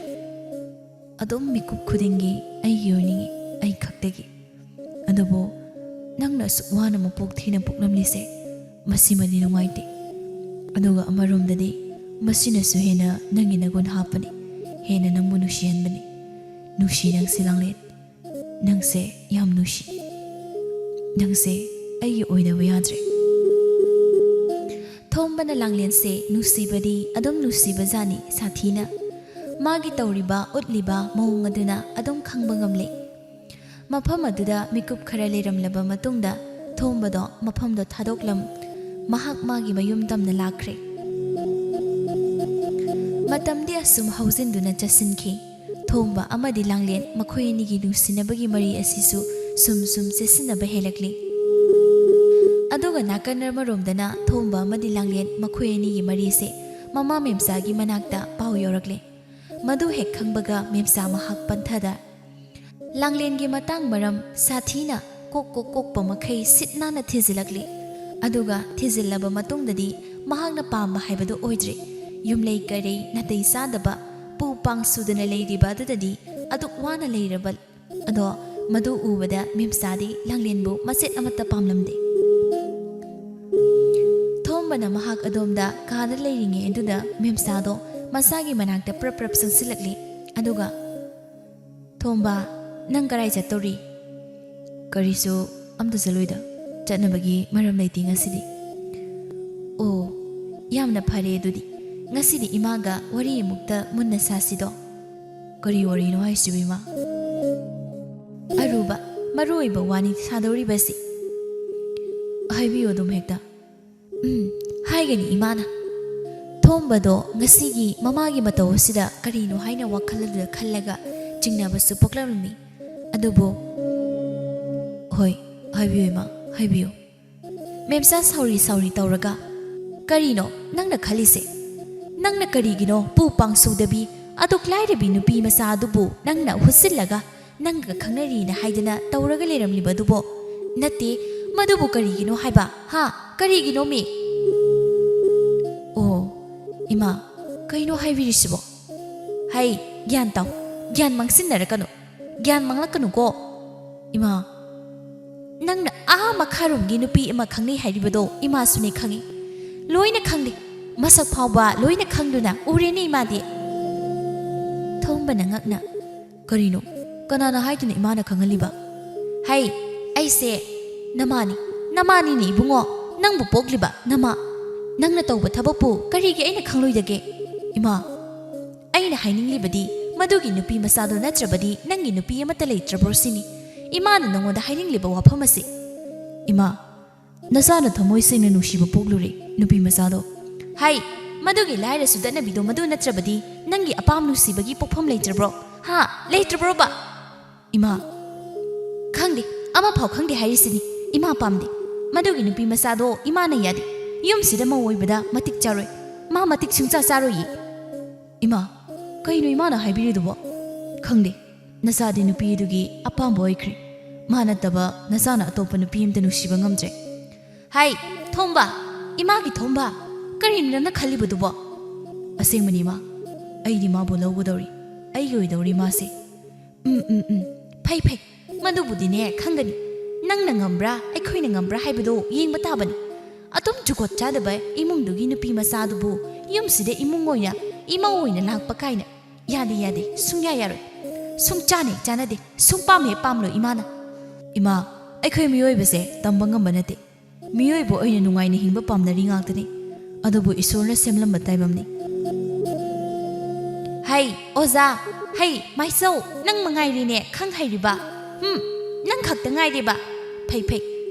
ꯑꯗꯨꯝ ꯃꯤꯀꯨꯞ ꯈꯨꯗꯤꯡꯒꯤ ꯑꯩꯒꯤ ꯑꯣꯏꯅꯤꯡꯉꯤ, ꯑꯩ ꯈꯛꯇꯒꯤ꯫ ꯑꯗꯨꯕꯨ ꯅꯪꯅ ꯑꯁꯨꯛ ꯋꯥꯅ ꯃꯄꯣꯛ ꯊꯤꯅ ꯄꯣꯛꯂꯝꯂꯤꯁꯦ, ꯃꯁꯤꯃꯗꯤ ꯅꯨꯡꯉꯥꯏꯇꯦ꯫ ꯑꯗꯨꯒ ꯑꯃꯔꯣꯝꯗꯗꯤ ꯃꯁꯤꯅꯁꯨ ꯍꯦꯟꯅ ꯅꯪꯒꯤ ꯅꯒꯨꯟ ꯍꯥꯞꯄꯅꯤ, ꯍꯦꯟꯅ ꯅꯪꯕꯨ ꯅꯨꯡꯁꯤꯍꯟꯕꯅꯤ꯫ ꯅꯨꯡꯁꯤ ꯅꯪꯁꯦ ꯂꯥꯡꯂꯦꯟ, ꯅꯪꯁꯦ ꯌꯥꯝ ꯅꯨꯡꯁꯤ, ꯅꯪꯁꯦ ꯑꯩꯒꯤ ꯑꯣꯏꯗꯕ ꯌꯥꯗ꯭ꯔꯦ꯫" ꯊꯣꯝꯕꯅ ꯂꯥꯡꯂꯦꯟꯁꯦ ꯅꯨꯡꯁꯤꯕꯗꯤ ꯑꯗꯨꯝ ꯅꯨꯡꯁꯤꯕꯖꯥꯠꯅꯤ ꯁꯥꯊꯤꯅ꯫ ꯃꯥꯒꯤ ꯇꯧꯔꯤꯕ, ꯎꯠꯂꯤꯕ ꯃꯑꯣꯡ ꯑꯗꯨꯅ ꯑꯗꯨꯝ ꯈꯪꯕ ꯉꯝꯂꯦ꯫ ꯃꯐꯝ ꯑꯗꯨꯗ ꯃꯤꯀꯨꯞ ꯈꯔ ꯂꯩꯔꯝꯂꯕ ꯃꯇꯨꯡꯗ ꯊꯣꯝꯕꯗꯣ ꯃꯐꯝꯗꯣ ꯊꯥꯗꯣꯛꯂꯝ, ꯃꯍꯥꯛ ꯃꯥꯒꯤ ꯃꯌꯨꯝ ꯇꯝꯅ ꯂꯥꯛꯈ꯭ꯔꯦ꯫ ꯃꯇꯝꯗꯤ ꯑꯁꯨꯝ ꯍꯧꯖꯤꯟꯗꯨꯅ ꯆꯠꯁꯤꯟꯈꯤ꯫ ꯊꯣꯝꯕ ꯑꯃꯗꯤ ꯂꯥꯡꯂꯦꯟ ꯃꯈꯣꯏ ꯑꯅꯤꯒꯤ ꯅꯨꯡꯁꯤꯅꯕꯒꯤ ꯃꯔꯤ ꯑꯁꯤꯁꯨ ꯁꯨꯝ ꯁꯨꯝ ꯆꯦꯁꯤꯟꯅꯕ ꯍꯦꯜꯂꯛꯂꯤ꯫ ꯑꯗꯨꯒ ꯅꯥꯀꯟ ꯑꯃꯔꯣꯝꯗꯅ ꯊꯣꯝꯕ ꯑꯃꯗꯤ ꯂꯥꯡꯂꯦꯟ, ꯃꯈꯣꯏ ꯑꯅꯤꯒꯤ ꯃꯔꯤꯁꯦ ꯃꯃꯥ ꯃꯦꯝꯆꯥꯒꯤ ꯃꯅꯥꯛꯇ ꯄꯥꯎ ꯌꯧꯔꯛꯂꯦ꯫ ꯃꯗꯨ ꯍꯦꯛ ꯈꯪꯕꯒ ꯃꯦꯝꯆꯥ ꯃꯍꯥꯛ ꯄꯟꯊꯗ ꯂꯥꯡꯂꯦꯟꯒꯤ ꯃꯇꯥꯡ ꯃꯔꯝ ꯁꯥꯊꯤꯅ ꯀꯣꯛ ꯀꯣꯛ ꯀꯣꯛꯄ ꯃꯈꯩ ꯁꯤꯠ ꯅꯥꯟꯅ ꯊꯤꯖꯤꯜꯂꯛꯂꯤ꯫ ꯑꯗꯨꯒ ꯊꯤꯖꯤꯜꯂꯕ ꯃꯇꯨꯡꯗꯗꯤ ꯃꯍꯥꯛꯅ ꯄꯥꯝꯕ ꯍꯥꯏꯕꯗꯨ ꯑꯣꯏꯗ꯭ꯔꯦ꯫ ꯌꯨꯝꯂꯩ ꯀꯔꯩ ꯅꯥꯇꯩ ꯆꯥꯗꯕ, ꯄꯨ ꯄꯥꯡ ꯁꯨꯗꯅ ꯂꯩꯔꯤꯕ ꯑꯗꯨꯗꯗꯤ ꯑꯗꯨꯛ ꯋꯥꯅ ꯂꯩꯔꯕ ꯑꯗꯣ, ꯃꯗꯨ ꯎꯕꯗ ꯃꯦꯝꯆꯥꯗꯤ ꯂꯥꯡꯂꯦꯟꯕꯨ ꯃꯆꯦꯠ ꯑꯃꯠꯇ ꯄꯥꯝꯂꯝꯗꯦ꯫ ꯊꯣꯝꯕꯅ ꯃꯍꯥꯛ ꯑꯗꯣꯝꯗ ꯀꯥꯗ ꯂꯩꯔꯤꯉꯩ ꯑꯗꯨꯗ ꯃꯦꯝꯆꯥꯗꯣ ꯃꯁꯥꯒꯤ ꯃꯅꯥꯛꯇ ꯄ꯭ꯔꯞ ꯄ꯭ꯔꯞ ꯆꯪꯁꯤꯜꯂꯛꯂꯤ꯫ ꯑꯗꯨꯒ, "ꯊꯣꯝꯕ, ꯅꯪ ꯀꯔꯥꯏ ꯆꯠꯇꯧꯔꯤ?" "ꯀꯔꯤꯁꯨ ꯑꯝꯇ ꯆꯠꯂꯣꯏꯗ, ꯆꯠꯅꯕꯒꯤ ꯃꯔꯝ ꯂꯩꯇꯦ ꯉꯁꯤꯗꯤ꯫" "ꯑꯣ, ꯌꯥꯝꯅ ꯐꯔꯦ ꯑꯗꯨꯗꯤ꯫ ꯉꯁꯤꯗꯤ ꯏꯃꯥꯒ ꯋꯥꯔꯤ ꯑꯃꯨꯛꯇ ꯃꯨꯟꯅ ꯁꯥꯁꯤꯗꯣ꯫" "ꯀꯔꯤ ꯋꯥꯔꯤꯅꯣ ꯍꯥꯏꯁꯤꯕꯨ, ꯏꯃꯥ?" "ꯑꯔꯨꯕ, ꯃꯔꯨ ꯑꯣꯏꯕ ꯋꯥꯅꯤ ꯁꯥꯗꯧꯔꯤꯕꯁꯤ꯫" "ꯍꯥꯏꯕꯤꯌꯨ ꯑꯗꯨꯝ ꯍꯦꯛꯇ꯫" "ꯎꯝ, ꯍꯥꯏꯒꯅꯤ ꯏꯃꯥꯅ꯫" ꯊꯣꯝꯕꯗꯣ ꯉꯁꯤꯒꯤ ꯃꯃꯥꯒꯤ ꯃꯇꯧ ꯑꯁꯤꯗ ꯀꯔꯤꯅꯣ ꯍꯥꯏꯅ ꯋꯥꯈꯜ ꯑꯗꯨꯗ ꯈꯜꯂꯒ ꯆꯤꯡꯅꯕꯁꯨ ꯄꯣꯛꯂꯝꯃꯤ꯫ ꯑꯗꯨꯕꯨ, "ꯍꯣꯏ, ꯍꯥꯏꯕꯤꯌꯨ ꯏꯃꯥ, ꯍꯥꯏꯕꯤꯌꯨ꯫" ꯃꯦꯝꯆꯥ ꯁꯥꯎꯔꯤ ꯁꯥꯎꯔꯤ ꯇꯧꯔꯒ, "ꯀꯔꯤꯅꯣ ꯅꯪꯅ ꯈꯜꯂꯤꯁꯦ? ꯅꯪꯅ ꯀꯔꯤꯒꯤꯅꯣ ꯄꯨ ꯄꯥꯡꯁꯨꯗꯕꯤ, ꯑꯗꯨꯛ ꯂꯥꯏꯔꯕꯤ ꯅꯨꯄꯤ ꯃꯆꯥ ꯑꯗꯨꯕꯨ ꯅꯪꯅ ꯍꯨꯠꯁꯤꯜꯂꯒ ꯅꯪꯒ ꯈꯪꯅꯔꯤꯅ ꯍꯥꯏꯗꯅ ꯇꯧꯔꯒ ꯂꯩꯔꯝꯂꯤꯕꯗꯨꯕꯣ? ꯅꯠꯇꯦ, ꯃꯗꯨꯕꯨ ꯀꯔꯤꯒꯤꯅꯣ ꯍꯥꯏꯕ? ꯍꯥ? ꯀꯔꯤꯒꯤꯅꯣꯃꯤ?" "ꯑꯣ, ꯏꯃꯥ, ꯀꯩꯅꯣ ꯍꯥꯏꯕꯤꯔꯤꯁꯤꯕꯣ? ꯍꯩ, ꯒ꯭ꯌꯥꯟ ꯇꯥꯎ, ꯒ꯭ꯌꯥꯟ ꯃꯥꯡꯁꯤꯟꯅꯔꯛꯀꯅꯨ, ꯒ꯭ꯌꯥꯟ ꯃꯥꯡꯂꯛꯀꯅꯨꯀꯣ꯫ ꯏꯃꯥ, ꯅꯪꯅ ꯑꯥ ꯃꯈꯥꯔꯣꯝꯒꯤ ꯅꯨꯄꯤ ꯑꯃ ꯈꯪꯅꯩ ꯍꯥꯏꯔꯤꯕꯗꯣ ꯏꯃꯥꯁꯨꯅꯦ ꯈꯪꯉꯤ, ꯂꯣꯏꯅ ꯈꯪꯂꯤ, ꯃꯁꯛ ꯐꯥꯎꯕ ꯂꯣꯏꯅ ꯈꯪꯗꯨꯅ ꯎꯔꯦꯅꯦ ꯏꯃꯥꯗꯤ꯫" ꯊꯣꯝꯕꯅ ꯉꯛꯅ, "ꯀꯔꯤꯅꯣ? ꯀꯅꯥꯅ ꯍꯥꯏꯗꯨꯅ ꯏꯃꯥꯅ ꯈꯪꯍꯜꯂꯤꯕ?" "ꯍꯩ, ꯑꯩꯁꯦ ꯅꯃꯥꯅꯤ, ꯅꯃꯥꯅꯤꯅꯦ ꯏꯕꯨꯡꯉꯣ, ꯅꯪꯕꯨ ꯄꯣꯛꯂꯤꯕ ꯅꯃꯥ꯫ ꯅꯪꯅ ꯇꯧꯕ ꯊꯕꯛꯄꯨ ꯀꯔꯤꯒꯤ ꯑꯩꯅ ꯈꯪꯂꯣꯏꯗꯒꯦ? ꯏꯃꯥ, ꯑꯩꯅ ꯍꯥꯏꯅꯤꯡꯂꯤꯕꯗꯤ ꯃꯗꯨꯒꯤ ꯅꯨꯄꯤ ꯃꯆꯥꯗꯣ ꯅꯠꯇ꯭ꯔꯕꯗꯤ ꯅꯪꯒꯤ ꯅꯨꯄꯤ ꯑꯃꯠꯇ ꯂꯩꯇ꯭ꯔꯕ꯭ꯔꯣ ꯁꯤꯅꯤ ꯏꯃꯥꯅ ꯅꯉꯣꯟꯗ ꯍꯥꯏꯅꯤꯡꯂꯤꯕ ꯋꯥꯐꯝ ꯑꯁꯤ꯫" "ꯏꯃꯥ, ꯅꯆꯥꯅ ꯊꯃꯣꯏ ꯁꯦꯡꯅ ꯅꯨꯡꯁꯤꯕ ꯄꯣꯛꯂꯨꯔꯦ ꯅꯨꯄꯤ ꯃꯆꯥꯗꯣ꯫" "ꯍꯩ, ꯃꯗꯨꯒꯤ ꯂꯥꯏꯔꯁꯨ ꯆꯠꯅꯕꯤꯗꯣ ꯃꯗꯨ ꯅꯠꯇ꯭ꯔꯕꯗꯤ ꯅꯪꯒꯤ ꯑꯄꯥꯝ ꯅꯨꯡꯁꯤꯕꯒꯤ ꯄꯣꯛꯐꯝ ꯂꯩꯇ꯭ꯔꯕ꯭ꯔꯣ? ꯍꯥ, ꯂꯩꯇ꯭ꯔꯕ꯭ꯔꯣꯕ?" "ꯏꯃꯥ, ꯈꯪꯗꯦ, ꯑꯃꯐꯥꯎ ꯈꯪꯗꯦ ꯍꯥꯏꯔꯤꯁꯤꯅꯤ꯫ ꯏꯃꯥ ꯄꯥꯝꯗꯦ꯫ ꯃꯗꯨꯒꯤ ꯅꯨꯄꯤ ꯃꯆꯥꯗꯣ ꯏꯃꯥꯅ ꯌꯥꯗꯦ꯫ ꯌꯨꯝꯁꯤꯗ ꯃꯧ ꯑꯣꯏꯕꯗ ꯃꯇꯤꯛ ꯆꯥꯔꯣꯏ꯫ ꯃꯥ ꯃꯇꯤꯛ ꯁꯨꯡꯆꯥ ꯆꯥꯔꯣꯏꯌꯦ꯫ ꯏꯃꯥ, ꯀꯩꯅꯣ ꯏꯃꯥꯅ ꯍꯥꯏꯕꯤꯔꯤꯗꯨꯕꯣ? ꯈꯪꯗꯦ꯫ ꯅꯆꯥꯗꯤ ꯅꯨꯄꯤ ꯑꯗꯨꯒꯤ ꯑꯄꯥꯝꯕ ꯑꯣꯏꯈ꯭ꯔꯦ꯫ ꯃꯥ ꯅꯠꯇꯕ ꯅꯆꯥꯅ ꯑꯇꯣꯞꯄ ꯅꯨꯄꯤ ꯑꯝꯇ ꯅꯨꯡꯁꯤꯕ ꯉꯝꯗ꯭ꯔꯦ꯫ ꯍꯥꯏ, ꯊꯣꯝꯕ! ꯏꯃꯥꯒꯤ ꯊꯣꯝꯕ! ꯀꯔꯤꯅꯣ ꯅꯪꯅ ꯈꯜꯂꯤꯕꯗꯨꯕꯣ? ꯑꯁꯦꯡꯕꯅꯤ, ꯏꯃꯥ꯫ ꯑꯩꯗꯤ ꯃꯥꯕꯨ ꯂꯧꯒꯗꯧꯔꯤ꯫ ꯑꯩꯒꯤ ꯑꯣꯏꯗꯧꯔꯤ ꯃꯥꯁꯦ꯫ ꯎꯝ, ꯎꯝ, ꯎꯝ꯫ ꯐꯩ, ꯐꯩ꯫ ꯃꯗꯨꯕꯨꯗꯤꯅꯦ, ꯈꯪꯒꯅꯤ꯫ ꯅꯪꯅ ꯉꯝꯕ꯭ꯔꯥ, ꯑꯩꯈꯣꯏꯅ ꯉꯝꯕ꯭ꯔꯥ ꯍꯥꯏꯕꯗꯣ ꯌꯦꯡꯕ ꯇꯥꯕꯅꯤ꯫ ꯑꯗꯨꯝ ꯖꯨꯒꯣꯠ ꯆꯥꯗꯕ ꯏꯃꯨꯡꯗꯨꯒꯤ ꯅꯨꯄꯤ ꯃꯆꯥꯗꯨꯕꯨ ꯌꯨꯝꯁꯤꯗ ꯏꯃꯨꯡ ꯑꯣꯏꯅ, ꯏꯃꯧ ꯑꯣꯏꯅ ꯂꯥꯛꯄ ꯀꯥꯏꯅ꯫ ꯌꯥꯗꯦ, ꯌꯥꯗꯦ꯫ ꯁꯨꯡꯌꯥ ꯌꯥꯔꯣꯏ꯫ ꯁꯨꯡꯆꯥꯅꯦ ꯆꯥꯅꯗꯦ꯫ ꯁꯨꯡꯄꯥꯝ ꯍꯦꯛ ꯄꯥꯝꯂꯣꯏ ꯏꯃꯥꯅ꯫ ꯏꯃꯥ, ꯑꯩꯈꯣꯏ ꯃꯤꯑꯣꯏꯕꯁꯦ ꯇꯝꯕ ꯉꯝꯕ ꯅꯠꯇꯦ꯫ ꯃꯤꯑꯣꯏꯕ ꯑꯣꯏꯅ ꯅꯨꯡꯉꯥꯏꯅ ꯍꯤꯡꯕ ꯄꯥꯝꯅꯔꯤ ꯉꯥꯛꯇꯅꯤ꯫ ꯑꯗꯨꯕꯨ ꯏꯁꯣꯔꯅ ꯁꯦꯝꯂꯝꯕ ꯇꯥꯏꯕꯝꯅꯤ꯫ ꯍꯩ, ꯑꯣꯖꯥ! ꯍꯩ, ꯃꯥꯏꯆꯧ! ꯅꯪ ꯃꯉꯥꯏꯔꯦꯅꯦ ꯈꯪ ꯍꯩꯔꯤꯕ꯫ ꯍꯨꯝ, ꯅꯪ ꯈꯛꯇ ꯉꯥꯏꯔꯦꯕ꯫ ꯐꯩ, ꯐꯩ꯫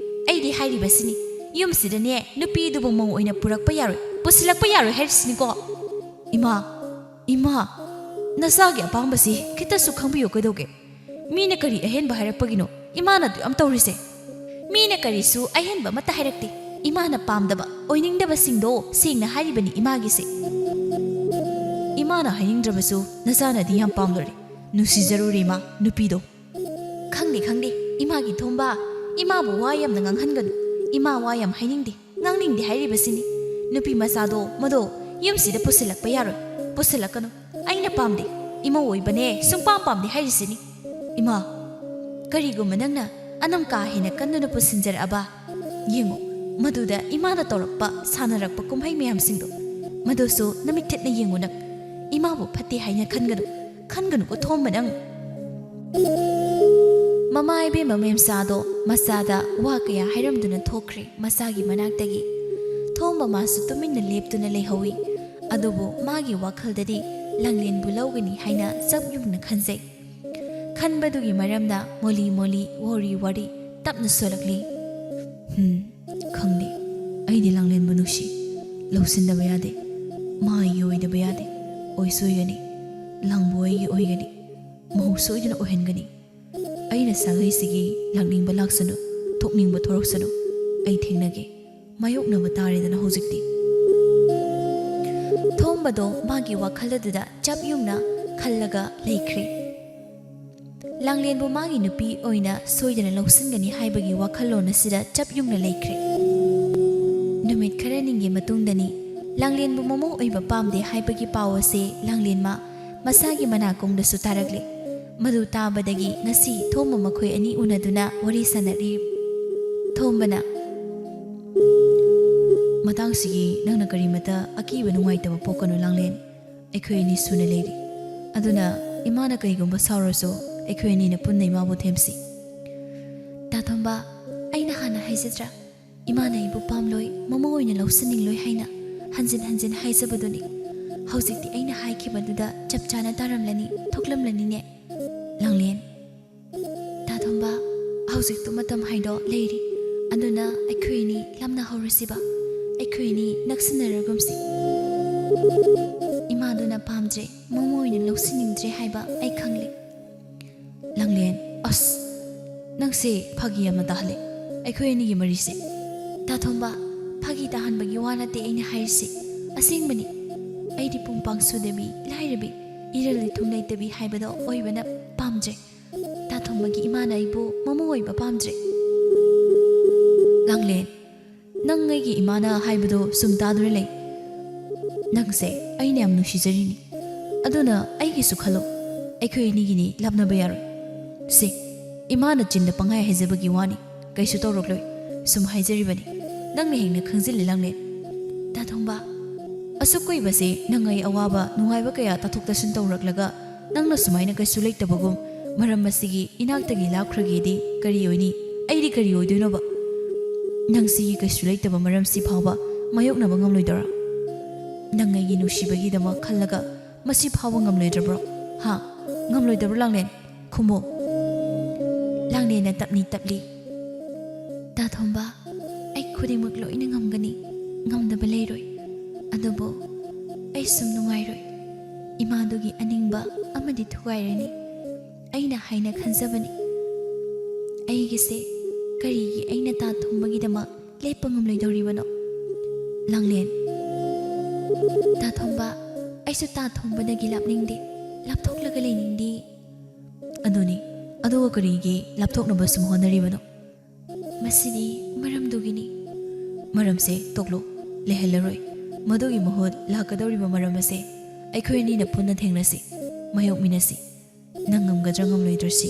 ꯑꯩꯗꯤ ꯍꯥꯏꯔꯤꯕꯁꯤꯅꯤ, ꯌꯨꯝꯁꯤꯗꯅꯦ ꯅꯨꯄꯤꯗꯨꯕꯨ ꯃꯧ ꯑꯣꯏꯅ ꯄꯨꯔꯛꯄ ꯌꯥꯔꯣꯏ, ꯄꯨꯁꯤꯜꯂꯛꯄ ꯌꯥꯔꯣꯏ ꯍꯥꯏꯔꯤꯁꯤꯅꯤꯀꯣ꯫ ꯏꯃꯥ, ꯏꯃꯥ, ꯅꯆꯥꯒꯤ ꯑꯄꯥꯝꯕꯁꯤ ꯈꯤꯇꯁꯨ ꯈꯪꯕꯤꯌꯨ ꯀꯩꯗꯧꯒꯦ? ꯃꯤꯅ ꯀꯔꯤ ꯑꯍꯦꯟꯕ ꯍꯥꯏꯔꯛꯄꯒꯤꯅꯣ ꯏꯃꯥꯅ ꯑꯗꯨ ꯌꯥꯝ ꯇꯧꯔꯤꯁꯦ? ꯃꯤꯅ ꯀꯔꯤꯁꯨ ꯑꯍꯦꯟꯕ ꯑꯃꯠꯇ ꯍꯥꯏꯔꯛꯇꯦ꯫ ꯏꯃꯥꯅ ꯄꯥꯝꯗꯕ, ꯑꯣꯏꯅꯤꯡꯗꯕꯁꯤꯡꯗꯣ ꯁꯦꯡꯅ ꯍꯥꯏꯔꯤꯕꯅꯤ ꯏꯃꯥꯒꯤꯁꯦ꯫ ꯏꯃꯥꯅ ꯍꯥꯏꯅꯤꯡꯗ꯭ꯔꯕꯁꯨ ꯅꯆꯥꯅꯗꯤ ꯌꯥꯝ ꯄꯥꯝꯂꯨꯔꯦ꯫ ꯅꯨꯡꯁꯤꯖꯔꯨꯔꯦ ꯏꯃꯥ, ꯅꯨꯄꯤꯗꯣ꯫ ꯈꯪꯗꯦ, ꯈꯪꯗꯦ, ꯏꯃꯥꯒꯤ ꯊꯣꯝꯕ, ꯏꯃꯥꯕꯨ ꯋꯥ ꯌꯥꯝꯅ ꯉꯥꯡꯍꯟꯒꯅꯨ꯫ ꯏꯃꯥ ꯋꯥ ꯌꯥꯝ ꯍꯥꯏꯅꯤꯡꯗꯦ, ꯉꯥꯡꯅꯤꯡꯗꯦ ꯍꯥꯏꯔꯤꯕꯁꯤꯅꯤ꯫ ꯅꯨꯄꯤ ꯃꯆꯥꯗꯣ ꯃꯗꯣ ꯌꯨꯝꯁꯤꯗ ꯄꯨꯁꯤꯜꯂꯛꯄ ꯌꯥꯔꯣꯏ, ꯄꯨꯁꯤꯜꯂꯛꯀꯅꯨ꯫ ꯑꯩꯅ ꯄꯥꯝꯗꯦ, ꯏꯃꯧ ꯑꯣꯏꯕꯅꯦ ꯁꯨꯡꯄꯥꯝ ꯄꯥꯝꯗꯦ ꯍꯥꯏꯔꯤꯁꯤꯅꯤ꯫ ꯏꯃꯥ, ꯀꯔꯤꯒꯨꯝꯕ ꯅꯪꯅ ꯑꯅꯝ ꯀꯥ ꯍꯦꯟꯅ ꯀꯟꯗꯨꯅ ꯄꯨꯁꯤꯟꯖꯔꯛꯑꯕ, ꯌꯦꯡꯉꯨ, ꯃꯗꯨꯗ ꯏꯃꯥꯅ ꯇꯧꯔꯛꯄ, ꯁꯥꯟꯅꯔꯛꯄ ꯀꯨꯝꯍꯩ ꯃꯌꯥꯝꯁꯤꯡꯗꯣ, ꯃꯗꯨꯁꯨ ꯅꯃꯤꯠ ꯊꯤꯠꯅ ꯌꯦꯡꯉꯨ ꯅꯪ꯫ ꯏꯃꯥꯕꯨ ꯐꯠꯇꯦ ꯍꯥꯏꯅ ꯈꯟꯒꯅꯨ, ꯈꯟꯒꯅꯨꯀꯣ ꯊꯣꯝꯕ ꯅꯪ꯫ ꯃꯃꯥ ꯏꯕꯦꯝꯃ ꯃꯦꯝꯆꯥꯗꯣ ꯃꯆꯥꯗ ꯋꯥ ꯀꯌꯥ ꯍꯥꯏꯔꯝꯗꯨꯅ ꯊꯣꯛꯈ꯭ꯔꯦ ꯃꯆꯥꯒꯤ ꯃꯅꯥꯛꯇꯒꯤ꯫ ꯊꯣꯝꯕ ꯃꯥꯁꯨ ꯇꯨꯃꯤꯟꯅ ꯂꯦꯞꯇꯨꯅ ꯂꯩꯍꯧꯏ꯫ ꯑꯗꯨꯕꯨ ꯃꯥꯒꯤ ꯋꯥꯈꯜꯗꯗꯤ ꯂꯥꯡꯂꯦꯟꯕꯨ ꯂꯧꯒꯅꯤ ꯍꯥꯏꯅ ꯆꯞ ꯌꯨꯡꯅ ꯈꯟꯖꯩ꯫ ꯈꯟꯕꯗꯨꯒꯤ ꯃꯔꯝꯅ ꯃꯣꯂꯤ ꯃꯣꯂꯤ, ꯋꯥꯔꯤ ꯋꯥꯔꯤ ꯇꯞꯅ ꯁꯣꯜꯂꯛꯂꯤ꯫ ꯍꯨꯝ, ꯈꯪꯗꯦ꯫ ꯑꯩꯗꯤ ꯂꯥꯡꯂꯦꯟꯕꯨ ꯅꯨꯡꯁꯤ꯫ ꯂꯧꯁꯤꯟꯗꯕ ꯌꯥꯗꯦ꯫ ꯃꯥ ꯑꯩꯒꯤ ꯑꯣꯏꯗꯕ ꯌꯥꯗꯦ꯫ ꯑꯣꯏꯁꯨ ꯑꯣꯏꯒꯅꯤ꯫ ꯂꯥꯡꯕꯨ ꯑꯩꯒꯤ ꯑꯣꯏꯒꯅꯤ꯫ ꯃꯍꯧ ꯁꯣꯏꯗꯅ ꯑꯣꯏꯍꯟꯒꯅꯤ꯫ ꯑꯩꯅ ꯁꯥꯒꯩꯁꯤꯒꯤ ꯂꯥꯛꯅꯤꯡꯕ ꯂꯥꯛꯁꯅꯨ, ꯊꯣꯛꯅꯤꯡꯕ ꯊꯣꯔꯛꯁꯅꯨ, ꯑꯩ ꯊꯦꯡꯅꯒꯦ, ꯃꯥꯌꯣꯛꯅꯕ ꯇꯥꯔꯦꯗꯅ ꯍꯧꯖꯤꯛꯇꯤ꯫ ꯊꯣꯝꯕꯗꯣ ꯃꯥꯒꯤ ꯋꯥꯈꯜ ꯑꯗꯨꯗ ꯆꯞ ꯌꯨꯡꯅ ꯈꯜꯂꯒ ꯂꯩꯈ꯭ꯔꯦ꯫ ꯂꯥꯡꯂꯦꯟꯕꯨ ꯃꯥꯒꯤ ꯅꯨꯄꯤ ꯑꯣꯏꯅ ꯁꯣꯏꯗꯅ ꯂꯧꯁꯤꯟꯒꯅꯤ ꯍꯥꯏꯕꯒꯤ ꯋꯥꯈꯜꯂꯣꯟ ꯑꯁꯤꯗ ꯆꯞ ꯌꯨꯡꯅ ꯂꯩꯈ꯭ꯔꯦ꯫ ꯅꯨꯃꯤꯠ ꯈꯔꯅꯤꯒꯤ ꯃꯇꯨꯡꯗꯅꯤ꯫ ꯂꯥꯡꯂꯦꯟꯕꯨ ꯃꯃꯧ ꯑꯣꯏꯕ ꯄꯥꯝꯗꯦ ꯍꯥꯏꯕꯒꯤ ꯄꯥꯎ ꯑꯁꯤ ꯂꯥꯡꯂꯦꯟꯃ ꯃꯁꯥꯒꯤ ꯃꯅꯥꯀꯣꯡꯗꯁꯨ ꯇꯥꯔꯛꯂꯦ꯫ ꯃꯗꯨ ꯇꯥꯕꯗꯒꯤ ꯉꯁꯤ ꯊꯣꯝꯕ ꯃꯈꯣꯏ ꯑꯅꯤ ꯎꯅꯗꯨꯅ ꯋꯥꯔꯤ ꯁꯥꯟꯅꯔꯤ꯫ ꯊꯣꯝꯕꯅ, "ꯃꯇꯥꯡꯁꯤꯒꯤ ꯅꯪꯅ ꯀꯔꯤꯃꯇ ꯑꯀꯤꯕ ꯅꯨꯡꯉꯥꯏꯇꯕ ꯄꯣꯛꯀꯅꯨ ꯂꯥꯡꯂꯦꯟ꯫ ꯑꯩꯈꯣꯏ ꯑꯅꯤ ꯁꯨꯅ ꯂꯩꯔꯤ꯫ ꯑꯗꯨꯅ ꯏꯃꯥꯅ ꯀꯩꯒꯨꯝꯕ ꯁꯥꯎꯔꯁꯨ ꯑꯩꯈꯣꯏ ꯑꯅꯤꯅ ꯄꯨꯟꯅ ꯏꯃꯥꯕꯨ ꯊꯦꯝꯁꯤ꯫" "ꯇꯥ ꯊꯣꯝꯕ, ꯑꯩꯅ ꯍꯥꯟꯅ ꯍꯥꯏꯖꯗ꯭ꯔꯥ? ꯏꯃꯥꯅ ꯑꯩꯕꯨ ꯄꯥꯝꯂꯣꯏ, ꯃꯃꯧ ꯑꯣꯏꯅ ꯂꯧꯁꯤꯟꯅꯤꯡꯂꯣꯏ ꯍꯥꯏꯅ ꯍꯟꯖꯤꯟ ꯍꯟꯖꯤꯟ ꯍꯥꯏꯖꯕꯗꯨꯅꯤ꯫ ꯍꯧꯖꯤꯛꯇꯤ ꯑꯩꯅ ꯍꯥꯏꯈꯤꯕꯗꯨꯗ ꯆꯞ ꯆꯥꯅ ꯇꯥꯔꯝꯂꯅꯤ, ꯊꯣꯛꯂꯝꯂꯅꯤꯅꯦ ꯂꯥꯡꯂꯦꯟ꯫" "ꯇꯥ ꯊꯣꯝꯕ, ꯍꯧꯖꯤꯛꯇꯨ ꯃꯇꯝ ꯍꯥꯏꯗꯣ ꯂꯩꯔꯤ꯫ ꯑꯗꯨꯅ ꯑꯩꯈꯣꯏ ꯑꯅꯤ ꯂꯥꯞꯅ ꯍꯧꯔꯁꯤꯕ꯫ ꯑꯩꯈꯣꯏ ꯑꯅꯤ ꯅꯛꯁꯤꯟꯅꯔꯒꯨꯝꯁꯤ꯫ ꯏꯃꯥꯗꯨꯅ ꯄꯥꯝꯗ꯭ꯔꯦ, ꯃꯃꯧ ꯑꯣꯏꯅ ꯂꯧꯁꯤꯟꯅꯤꯡꯗ꯭ꯔꯦ ꯍꯥꯏꯕ ꯑꯩ ꯈꯪꯂꯦ꯫" ꯂꯥꯡꯂꯦꯟ, "ꯑꯁ, ꯅꯪꯁꯦ ꯐꯥꯒꯤ ꯌꯥꯝꯅ ꯇꯥꯍꯜꯂꯦ꯫ ꯑꯩꯈꯣꯏ ꯑꯅꯤꯒꯤ ꯃꯔꯤꯁꯦ꯫" "ꯇꯥ ꯊꯣꯝꯕ, ꯐꯥꯒꯤ ꯇꯥꯍꯟꯕꯒꯤ ꯋꯥ ꯅꯠꯇꯦ ꯑꯩꯅ ꯍꯥꯏꯔꯤꯁꯦ꯫ ꯑꯁꯦꯡꯕꯅꯤ꯫ ꯑꯩꯗꯤ ꯄꯨꯡ ꯄꯥꯡ ꯁꯨꯗꯕꯤ, ꯂꯥꯏꯔꯕꯤ, ꯏꯔꯜ ꯏꯊꯨꯝ ꯂꯩꯇꯕꯤ ꯍꯥꯏꯕꯗꯣ ꯑꯣꯏꯕꯅ ꯄꯥꯝꯗ꯭ꯔꯦ꯫ ꯇꯥ ꯊꯣꯝꯕꯒꯤ ꯏꯃꯥꯅ ꯑꯩꯕꯨ ꯃꯃꯧ ꯑꯣꯏꯕ ꯄꯥꯝꯗ꯭ꯔꯦ꯫" ꯂꯥꯡꯂꯦꯟ, "ꯅꯪ ꯑꯩꯒꯤ ꯏꯃꯥꯅ ꯍꯥꯏꯕꯗꯣ ꯁꯨꯝ ꯇꯥꯗꯨꯅ ꯂꯩ꯫ ꯅꯪꯁꯦ ꯑꯩꯅ ꯌꯥꯝ ꯅꯨꯡꯁꯤꯖꯔꯤꯅꯤ꯫ ꯑꯗꯨꯅ ꯑꯩꯒꯤꯁꯨ ꯈꯜꯂꯣ꯫ ꯑꯩꯈꯣꯏ ꯑꯅꯤꯒꯤꯅꯤ, ꯂꯥꯞꯅꯕ ꯌꯥꯔꯣꯏ꯫ ꯁꯦ, ꯏꯃꯥꯅ ꯆꯤꯟꯗ ꯄꯪꯍꯥꯏ ꯍꯥꯏꯖꯕꯒꯤ ꯋꯥꯅꯤ꯫ ꯀꯩꯁꯨ ꯇꯧꯔꯛꯂꯣꯏ꯫ ꯁꯨꯝ ꯍꯥꯏꯖꯔꯤꯕꯅꯤ꯫ ꯅꯪꯅ ꯍꯦꯟꯅ ꯈꯪꯖꯤꯜꯂꯤ ꯂꯥꯡꯂꯦꯟ꯫" "ꯇꯥ ꯊꯣꯝꯕ, ꯑꯁꯨꯛ ꯀꯨꯏꯕꯁꯦ ꯅꯪ ꯑꯩ ꯑꯋꯥꯕ ꯅꯨꯡꯉꯥꯏꯕ ꯀꯌꯥ ꯇꯥꯊꯣꯛ ꯇꯥꯁꯤꯟ ꯇꯧꯔꯛꯂꯒ ꯅꯪꯅ ꯁꯨꯃꯥꯏꯅ ꯀꯩꯁꯨ ꯂꯩꯇꯕꯒꯨꯝ, ꯃꯔꯝ ꯑꯁꯤꯒꯤ ꯏꯅꯥꯛꯇꯒꯤ ꯂꯥꯞꯈ꯭ꯔꯒꯦꯗꯤ ꯀꯔꯤ ꯑꯣꯏꯅꯤ? ꯑꯩꯗꯤ ꯀꯔꯤ ꯑꯣꯏꯗꯣꯏꯅꯣꯕ? ꯅꯪ ꯁꯤꯒꯤ ꯀꯩꯁꯨ ꯂꯩꯇꯕ ꯃꯔꯝꯁꯤ ꯐꯥꯎꯕ ꯃꯥꯌꯣꯛꯅꯕ ꯉꯝꯂꯣꯏꯗꯧꯔꯥ? ꯅꯪ ꯑꯩꯒꯤ ꯅꯨꯡꯁꯤꯕꯒꯤꯗꯃꯛ ꯈꯜꯂꯒ ꯃꯁꯤ ꯐꯥꯎꯕ ꯉꯝꯂꯣꯏꯗ꯭ꯔꯕ꯭ꯔꯣ? ꯍꯥ? ꯉꯝꯂꯣꯏꯗꯕ꯭ꯔꯣ ꯂꯥꯡꯂꯦꯟ? ꯈꯨꯝꯃꯨ꯫" ꯂꯥꯡꯂꯦꯟꯅ ꯇꯞꯂꯤ ꯇꯞꯂꯤ, "ꯇꯥ ꯊꯣꯝꯕ, ꯑꯩ ꯈꯨꯗꯤꯡꯃꯛ ꯂꯣꯏꯅ ꯉꯝꯒꯅꯤ, ꯉꯝꯗꯕ ꯂꯩꯔꯣꯏ꯫ ꯑꯗꯨꯕꯨ ꯑꯩ ꯁꯨꯝ ꯅꯨꯡꯉꯥꯏꯔꯣꯏ꯫ ꯏꯃꯥꯗꯨꯒꯤ ꯑꯅꯤꯡꯕ ꯑꯃꯗꯤ ꯊꯨꯒꯥꯏꯔꯅꯤ꯫ ꯑꯩꯅ ꯍꯥꯏꯅ ꯈꯟꯖꯕꯅꯤ, ꯑꯩꯒꯤꯁꯦ ꯀꯔꯤꯒꯤ ꯑꯩꯅ ꯇꯥ ꯊꯣꯝꯕꯒꯤꯗꯃꯛ ꯂꯦꯞꯄ ꯉꯝꯂꯣꯏꯗꯧꯔꯤꯕꯅꯣ? ꯂꯥꯡꯂꯦꯟ, ꯇꯥ ꯊꯣꯝꯕ, ꯑꯩꯁꯨ ꯇꯥ ꯊꯣꯝꯕꯗꯒꯤ ꯂꯥꯞꯅꯤꯡꯗꯦ, ꯂꯥꯞꯊꯣꯛꯂꯒ ꯂꯩꯅꯤꯡꯗꯦ꯫ ꯑꯗꯨꯅꯤ, ꯑꯗꯨꯒ ꯀꯔꯤꯒꯤ ꯂꯥꯞꯊꯣꯛꯅꯕ ꯁꯨꯝ ꯍꯣꯠꯅꯔꯤꯕꯅꯣ? ꯃꯁꯤꯗꯤ ꯃꯔꯝꯗꯨꯒꯤꯅꯤ꯫ ꯃꯔꯝꯁꯦ ꯇꯣꯛꯂꯣ, ꯂꯩꯍꯜꯂꯔꯣꯏ꯫ ꯃꯗꯨꯒꯤ ꯃꯍꯨꯠ ꯂꯥꯛꯀꯗꯧꯔꯤꯕ ꯃꯔꯝ ꯑꯁꯦ ꯑꯩꯈꯣꯏ ꯑꯅꯤꯅ ꯄꯨꯟꯅ ꯊꯦꯡꯅꯁꯤ, ꯃꯥꯌꯣꯛꯃꯤꯟꯅꯁꯤ꯫ ꯅꯪ ꯉꯝꯒꯗ꯭ꯔꯥ ꯉꯝꯂꯣꯏꯗ꯭ꯔꯁꯤ?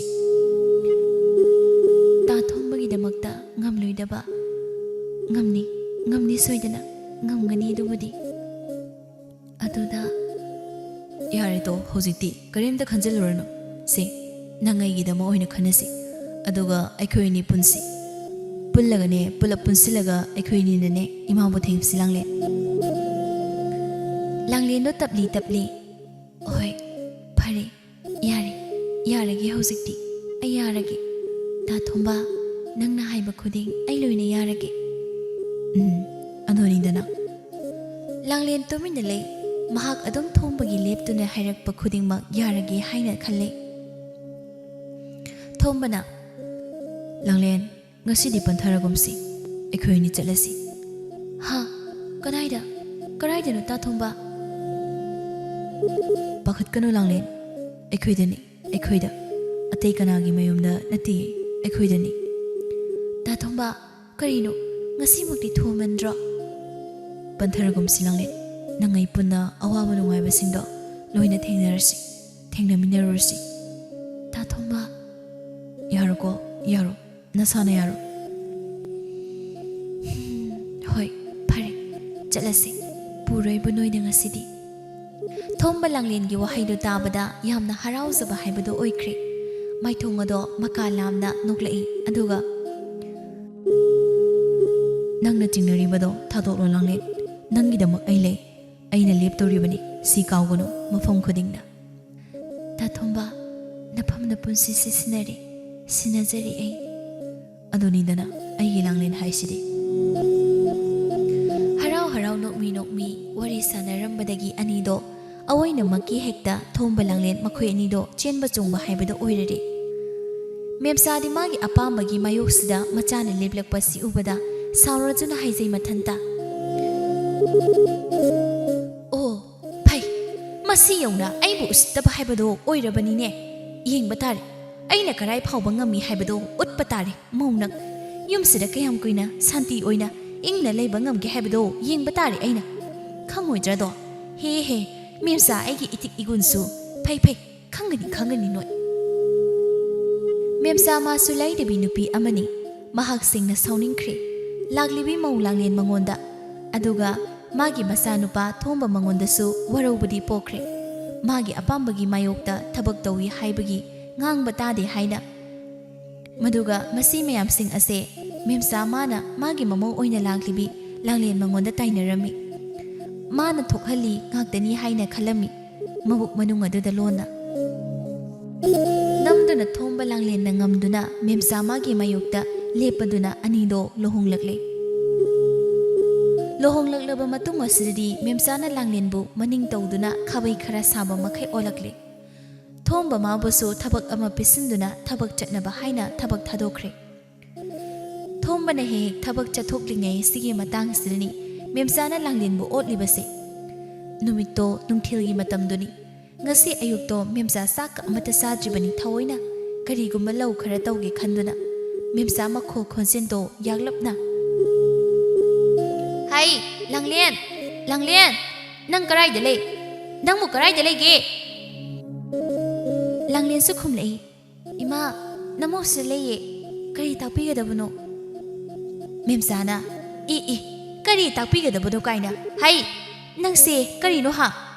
ꯇꯥ ꯊꯣꯝꯕꯒꯤꯗꯃꯛꯇ ꯉꯝꯂꯣꯏꯗꯕ? ꯉꯝꯅꯤ, ꯉꯝꯅꯤ ꯁꯣꯏꯗꯅ, ꯉꯝꯒꯅꯤ ꯑꯗꯨꯕꯨꯗꯤ꯫ ꯑꯗꯨꯗ, ꯌꯥꯔꯦ ꯇꯣ, ꯍꯧꯖꯤꯛꯇꯤ ꯀꯔꯤꯝꯇ ꯈꯟꯖꯤꯜꯂꯨꯔꯅꯨ꯫ ꯁꯦ, ꯅꯪ ꯑꯩꯒꯤꯗꯃꯛ ꯑꯣꯏꯅ ꯈꯟꯅꯁꯤ, ꯑꯗꯨꯒ ꯑꯩꯈꯣꯏ ꯑꯅꯤ ꯄꯨꯟꯁꯤ꯫ ꯄꯨꯜꯂꯒꯅꯦ, ꯄꯨꯂꯞ ꯄꯨꯟꯁꯤꯜꯂꯒ ꯑꯩꯈꯣꯏ ꯑꯅꯤꯅꯅꯦ ꯏꯃꯥꯕꯨ ꯊꯦꯡꯁꯤ ꯂꯥꯡꯂꯦꯟ꯫ ꯂꯥꯡꯂꯦꯟꯗꯣ ꯇꯞꯂꯤ ꯇꯞꯂꯤ, "ꯍꯣꯏ, ꯐꯔꯦ, ꯌꯥꯔꯦ, ꯌꯥꯔꯒꯦ ꯍꯧꯖꯤꯛꯇꯤ, ꯑꯩ ꯌꯥꯔꯒꯦ꯫ ꯇꯥ ꯊꯣꯝꯕ, ꯅꯪꯅ ꯍꯥꯏꯕ ꯈꯨꯗꯤꯡ ꯑꯩ ꯂꯣꯏꯅ ꯌꯥꯔꯒꯦ꯫" ꯎꯝ, ꯑꯗꯨꯅꯤꯗꯅ꯫ ꯂꯥꯡꯂꯦꯟ ꯇꯨꯃꯤꯟꯅ ꯂꯩ꯫ ꯃꯍꯥꯛ ꯑꯗꯨꯝ ꯊꯣꯝꯕꯒꯤ ꯂꯦꯞꯇꯨꯅ ꯍꯥꯏꯔꯛꯄ ꯈꯨꯗꯤꯡꯃꯛ ꯌꯥꯔꯒꯦ ꯍꯥꯏꯅ ꯈꯜꯂꯦ꯫ ꯊꯣꯝꯕꯅ, "ꯂꯥꯡꯂꯦꯟ, ꯉꯁꯤꯗꯤ ꯄꯟꯊꯔꯒꯨꯝꯁꯤ, ꯑꯩꯈꯣꯏ ꯑꯅꯤ ꯆꯠꯂꯁꯤ꯫" "ꯍꯥ? ꯀꯗꯥꯏꯗ? ꯀꯗꯥꯏꯗꯅꯣ ꯇꯥ ꯊꯣꯝꯕ?" "ꯄꯥꯈꯠꯀꯅꯨ ꯂꯥꯡꯂꯦꯟ, ꯑꯩꯈꯣꯏꯗꯅꯤ, ꯑꯩꯈꯣꯏꯗ꯫ ꯑꯇꯩ ꯀꯅꯥꯒꯤ ꯃꯌꯨꯝꯗ ꯅꯠꯇꯦ, ꯑꯩꯈꯣꯏꯗꯅꯤ꯫" "ꯇꯥ ꯊꯣꯝꯕ, ꯀꯔꯤꯅꯣ? ꯉꯁꯤꯃꯛꯇꯤ ꯊꯨꯃꯟꯗ꯭ꯔꯣ?" "ꯄꯟꯊꯔꯒꯨꯝꯁꯤ ꯂꯥꯡꯂꯦꯟ, ꯅꯪ ꯑꯩ ꯄꯨꯟꯅ ꯑꯋꯥꯕ ꯅꯨꯡꯉꯥꯏꯕꯁꯤꯡꯗꯣ ꯂꯣꯏꯅ ꯊꯦꯡꯅꯔꯁꯤ, ꯊꯦꯡꯅꯃꯤꯟꯅꯔꯨꯔꯁꯤ꯫" "ꯇꯥ ꯊꯣꯝꯕ꯫" "ꯌꯥꯔꯣꯀꯣ, ꯌꯥꯔꯣ, ꯅꯁꯥꯅ ꯌꯥꯔꯣ꯫" "ꯍꯣꯏ, ꯐꯔꯦ, ꯆꯠꯂꯁꯤ, ꯄꯨꯔꯣꯏꯕꯨ ꯅꯣꯏꯅ ꯉꯁꯤꯗꯤ꯫" ꯊꯣꯝꯕ ꯂꯥꯡꯂꯦꯟꯒꯤ ꯋꯥꯍꯩꯗꯨ ꯇꯥꯕꯗ ꯌꯥꯝꯅ ꯍꯔꯥꯎꯖꯕ ꯍꯥꯏꯕꯗꯨ ꯑꯣꯏꯈ꯭ꯔꯦ꯫ ꯃꯥꯏꯊꯣꯡ ꯑꯗꯣ ꯃꯀꯥ ꯂꯥꯝꯅ ꯅꯣꯛꯂꯛꯏ, ꯑꯗꯨꯒ, "ꯅꯪꯅ ꯆꯤꯡꯅꯔꯤꯕꯗꯣ ꯊꯥꯗꯣꯛꯂꯣ ꯂꯥꯡꯂꯦꯟ, ꯅꯪꯒꯤꯗꯃꯛ ꯑꯩ ꯂꯩ꯫ ꯑꯩꯅ ꯂꯦꯞꯇꯧꯔꯤꯕꯅꯤ, ꯁꯤ ꯀꯥꯎꯒꯅꯨ, ꯃꯐꯝ ꯈꯨꯗꯤꯡꯗ꯫" "ꯇꯥ ꯊꯣꯝꯕ, ꯅꯐꯝ ꯅꯄꯨꯟꯁꯤꯁꯦ ꯁꯤꯟꯅꯔꯦ, ꯁꯤꯟꯅꯖꯔꯦ ꯑꯩ꯫" ꯑꯗꯨꯅꯤꯗꯅ ꯑꯩꯒꯤ ꯂꯥꯡꯂꯦꯟ ꯍꯥꯏꯁꯤꯗꯤ꯫ ꯍꯔꯥꯎ ꯍꯔꯥꯎ ꯅꯣꯛꯃꯤ ꯅꯣꯛꯃꯤ ꯋꯥꯔꯤ ꯁꯥꯟꯅꯔꯝꯕꯗꯒꯤ ꯑꯅꯤꯗꯣ ꯑꯋꯣꯏꯅꯃꯛꯀꯤ ꯍꯦꯛꯇ ꯊꯣꯝꯕ ꯂꯥꯡꯂꯦꯟ ꯃꯈꯣꯏ ꯑꯅꯤꯗꯣ ꯆꯦꯟꯕ ꯆꯣꯡꯕ ꯍꯥꯏꯕꯗꯣ ꯑꯣꯏꯔꯔꯦ꯫ ꯃꯦꯝꯆꯥꯗꯤ ꯃꯥꯒꯤ ꯑꯄꯥꯝꯕꯒꯤ ꯃꯥꯌꯣꯛꯁꯤꯗ ꯃꯆꯥꯅ ꯂꯦꯞꯂꯛꯄꯁꯤ ꯎꯕꯗ ꯁꯥꯎꯔꯗꯨꯅ ꯍꯥꯏꯖꯩ ꯃꯊꯟꯇ, "ꯑꯣ, ꯐꯩ, ꯃꯁꯤ ꯌꯧꯅ ꯑꯩꯕꯨ ꯎꯁꯤꯠꯇꯕ ꯍꯥꯏꯕꯗꯣ ꯑꯣꯏꯔꯕꯅꯤꯅꯦ꯫ ꯌꯦꯡꯕ ꯇꯥꯔꯦ, ꯑꯩꯅ ꯀꯔꯥꯏ ꯐꯥꯎꯕ ꯉꯝꯃꯤ ꯍꯥꯏꯕꯗꯣ ꯎꯠꯄ ꯇꯥꯔꯦ꯫ ꯃꯧꯅ ꯌꯨꯝꯁꯤꯗ ꯀꯌꯥꯝ ꯀꯨꯏꯅ ꯁꯥꯟꯇꯤ ꯑꯣꯏꯅ ꯏꯪꯅ ꯂꯩꯕ ꯉꯝꯒꯦ ꯍꯥꯏꯕꯗꯣ ꯌꯦꯡꯕ ꯇꯥꯔꯦ ꯑꯩꯅ꯫ ꯈꯪꯉꯣꯏꯗ꯭ꯔꯗꯣ? ꯍꯦ ꯍꯦ, ꯃꯦꯝꯆꯥ ꯑꯩꯒꯤ ꯏꯇꯤꯛ ꯏꯒꯨꯟꯁꯨ꯫ ꯐꯩ ꯐꯩ, ꯈꯪꯒꯅꯤ ꯈꯪꯒꯅꯤ ꯅꯣꯏ꯫" ꯃꯦꯝꯆꯥ ꯃꯥꯁꯨ ꯂꯥꯏꯔꯕꯤ ꯅꯨꯄꯤ ꯑꯃꯅꯤ꯫ ꯃꯍꯥꯛ ꯁꯦꯡꯅ ꯁꯥꯎꯅꯤꯡꯈ꯭ꯔꯦ ꯂꯥꯛꯂꯤꯕꯤ ꯃꯧ ꯂꯥꯡꯂꯦꯟ ꯃꯉꯣꯟꯗ꯫ ꯑꯗꯨꯒ ꯃꯥꯒꯤ ꯃꯆꯥꯅꯨꯄꯥ ꯊꯣꯝꯕ ꯃꯉꯣꯟꯗꯁꯨ ꯋꯥꯔꯧꯕꯗꯤ ꯄꯣꯛꯈ꯭ꯔꯦ꯫ ꯃꯥꯒꯤ ꯑꯄꯥꯝꯕꯒꯤ ꯃꯥꯌꯣꯛꯇ ꯊꯕꯛ ꯇꯧꯏ ꯍꯥꯏꯕꯒꯤ ꯉꯥꯡꯕ ꯇꯥꯗꯦ ꯍꯥꯏꯅ꯫ ꯃꯗꯨꯒ ꯃꯁꯤ ꯃꯌꯥꯝꯁꯤꯡ ꯑꯁꯦ ꯃꯦꯝꯆꯥ ꯃꯥꯅ ꯃꯥꯒꯤ ꯃꯃꯧ ꯑꯣꯏꯅ ꯂꯥꯛꯂꯤꯕꯤ ꯂꯥꯡꯂꯦꯟ ꯃꯉꯣꯟꯗ ꯇꯥꯏꯅꯔꯝꯃꯤ꯫ ꯃꯥꯅ ꯊꯣꯛꯍꯜꯂꯤ ꯉꯥꯛꯇꯅꯤ ꯍꯥꯏꯅ ꯈꯜꯂꯝꯃꯤ꯫ ꯃꯕꯨꯛ ꯃꯅꯨꯡ ꯑꯗꯨꯗ ꯂꯣꯟꯅ ꯅꯝꯗꯨꯅ ꯊꯣꯝꯕ ꯂꯥꯡꯂꯦꯟꯅ ꯉꯝꯗꯨꯅ ꯃꯦꯝꯆꯥ ꯃꯥꯒꯤ ꯃꯥꯌꯣꯛꯇ ꯂꯦꯞꯄꯗꯨꯅ ꯑꯅꯤꯗꯣ ꯂꯨꯍꯣꯡꯂꯛꯂꯦ꯫ ꯂꯨꯍꯣꯡꯂꯛꯂꯕ ꯃꯇꯨꯡ ꯑꯁꯤꯗꯗꯤ ꯃꯦꯝꯆꯥꯅ ꯂꯥꯡꯂꯦꯟꯕꯨ ꯃꯅꯤꯡ ꯇꯧꯗꯨꯅ ꯈꯥꯕꯩ ꯈꯔ ꯁꯥꯕ ꯃꯈꯩ ꯑꯣꯜꯂꯛꯂꯦ꯫ ꯊꯣꯝꯕ ꯃꯥꯕꯨꯁꯨ ꯊꯕꯛ ꯑꯃ ꯄꯤꯁꯤꯟꯗꯨꯅ ꯊꯕꯛ ꯆꯠꯅꯕ ꯍꯥꯏꯅ ꯊꯕꯛ ꯊꯥꯗꯣꯛꯈ꯭ꯔꯦ꯫ ꯊꯣꯝꯕꯅ ꯍꯦꯛ ꯍꯦꯛ ꯊꯕꯛ ꯆꯠꯊꯣꯛꯂꯤꯉꯩ ꯁꯤꯒꯤ ꯃꯇꯥꯡꯁꯤꯗꯅꯤ ꯃꯦꯝꯆꯥꯅ ꯂꯥꯡꯂꯦꯟꯕꯨ ꯑꯣꯠꯂꯤꯕꯁꯦ꯫ ꯅꯨꯃꯤꯠꯇꯣ ꯅꯨꯡꯊꯤꯜꯒꯤ ꯃꯇꯝꯗꯨꯅꯤ꯫ ꯉꯁꯤ ꯑꯌꯨꯛꯇꯣ ꯃꯦꯝꯆꯥ ꯆꯥꯛꯀ ꯑꯃꯠꯇ ꯆꯥꯗ꯭ꯔꯤꯕꯅꯤ ꯊꯑꯣꯏꯅ꯫ ꯀꯔꯤꯒꯨꯝꯕ ꯂꯧ ꯈꯔ ꯇꯧꯒꯦ ꯈꯟꯗꯨꯅ꯫ ꯃꯦꯝꯆꯥ ꯃꯈꯣꯜ ꯈꯣꯟꯖꯦꯜꯗꯣ ꯌꯥꯛꯂꯞꯅ, "ꯍꯩ, ꯂꯥꯡꯂꯦꯟ! ꯂꯥꯡꯂꯦꯟ! ꯅꯪ ꯀꯔꯥꯏꯗ ꯂꯩ? ꯅꯪꯕꯨ ꯀꯔꯥꯏꯗ ꯂꯩꯒꯦ?" ꯂꯥꯡꯂꯦꯟꯁꯨ ꯈꯨꯝꯂꯛꯏ, "ꯏꯃꯥ, ꯅꯃꯧꯁꯤꯗ ꯂꯩꯌꯦ꯫ ꯀꯔꯤ ꯇꯥꯛꯄꯤꯒꯗꯕꯅꯣ?" ꯃꯦꯝꯆꯥꯅ, "ꯏ, ꯏ, ꯀꯔꯤ ꯇꯥꯛꯄꯤꯒꯗꯕꯅꯣ ꯀꯥꯏꯅ? ꯍꯩ, ꯅꯪꯁꯦ ꯀꯔꯤꯅꯣ ꯍꯥ?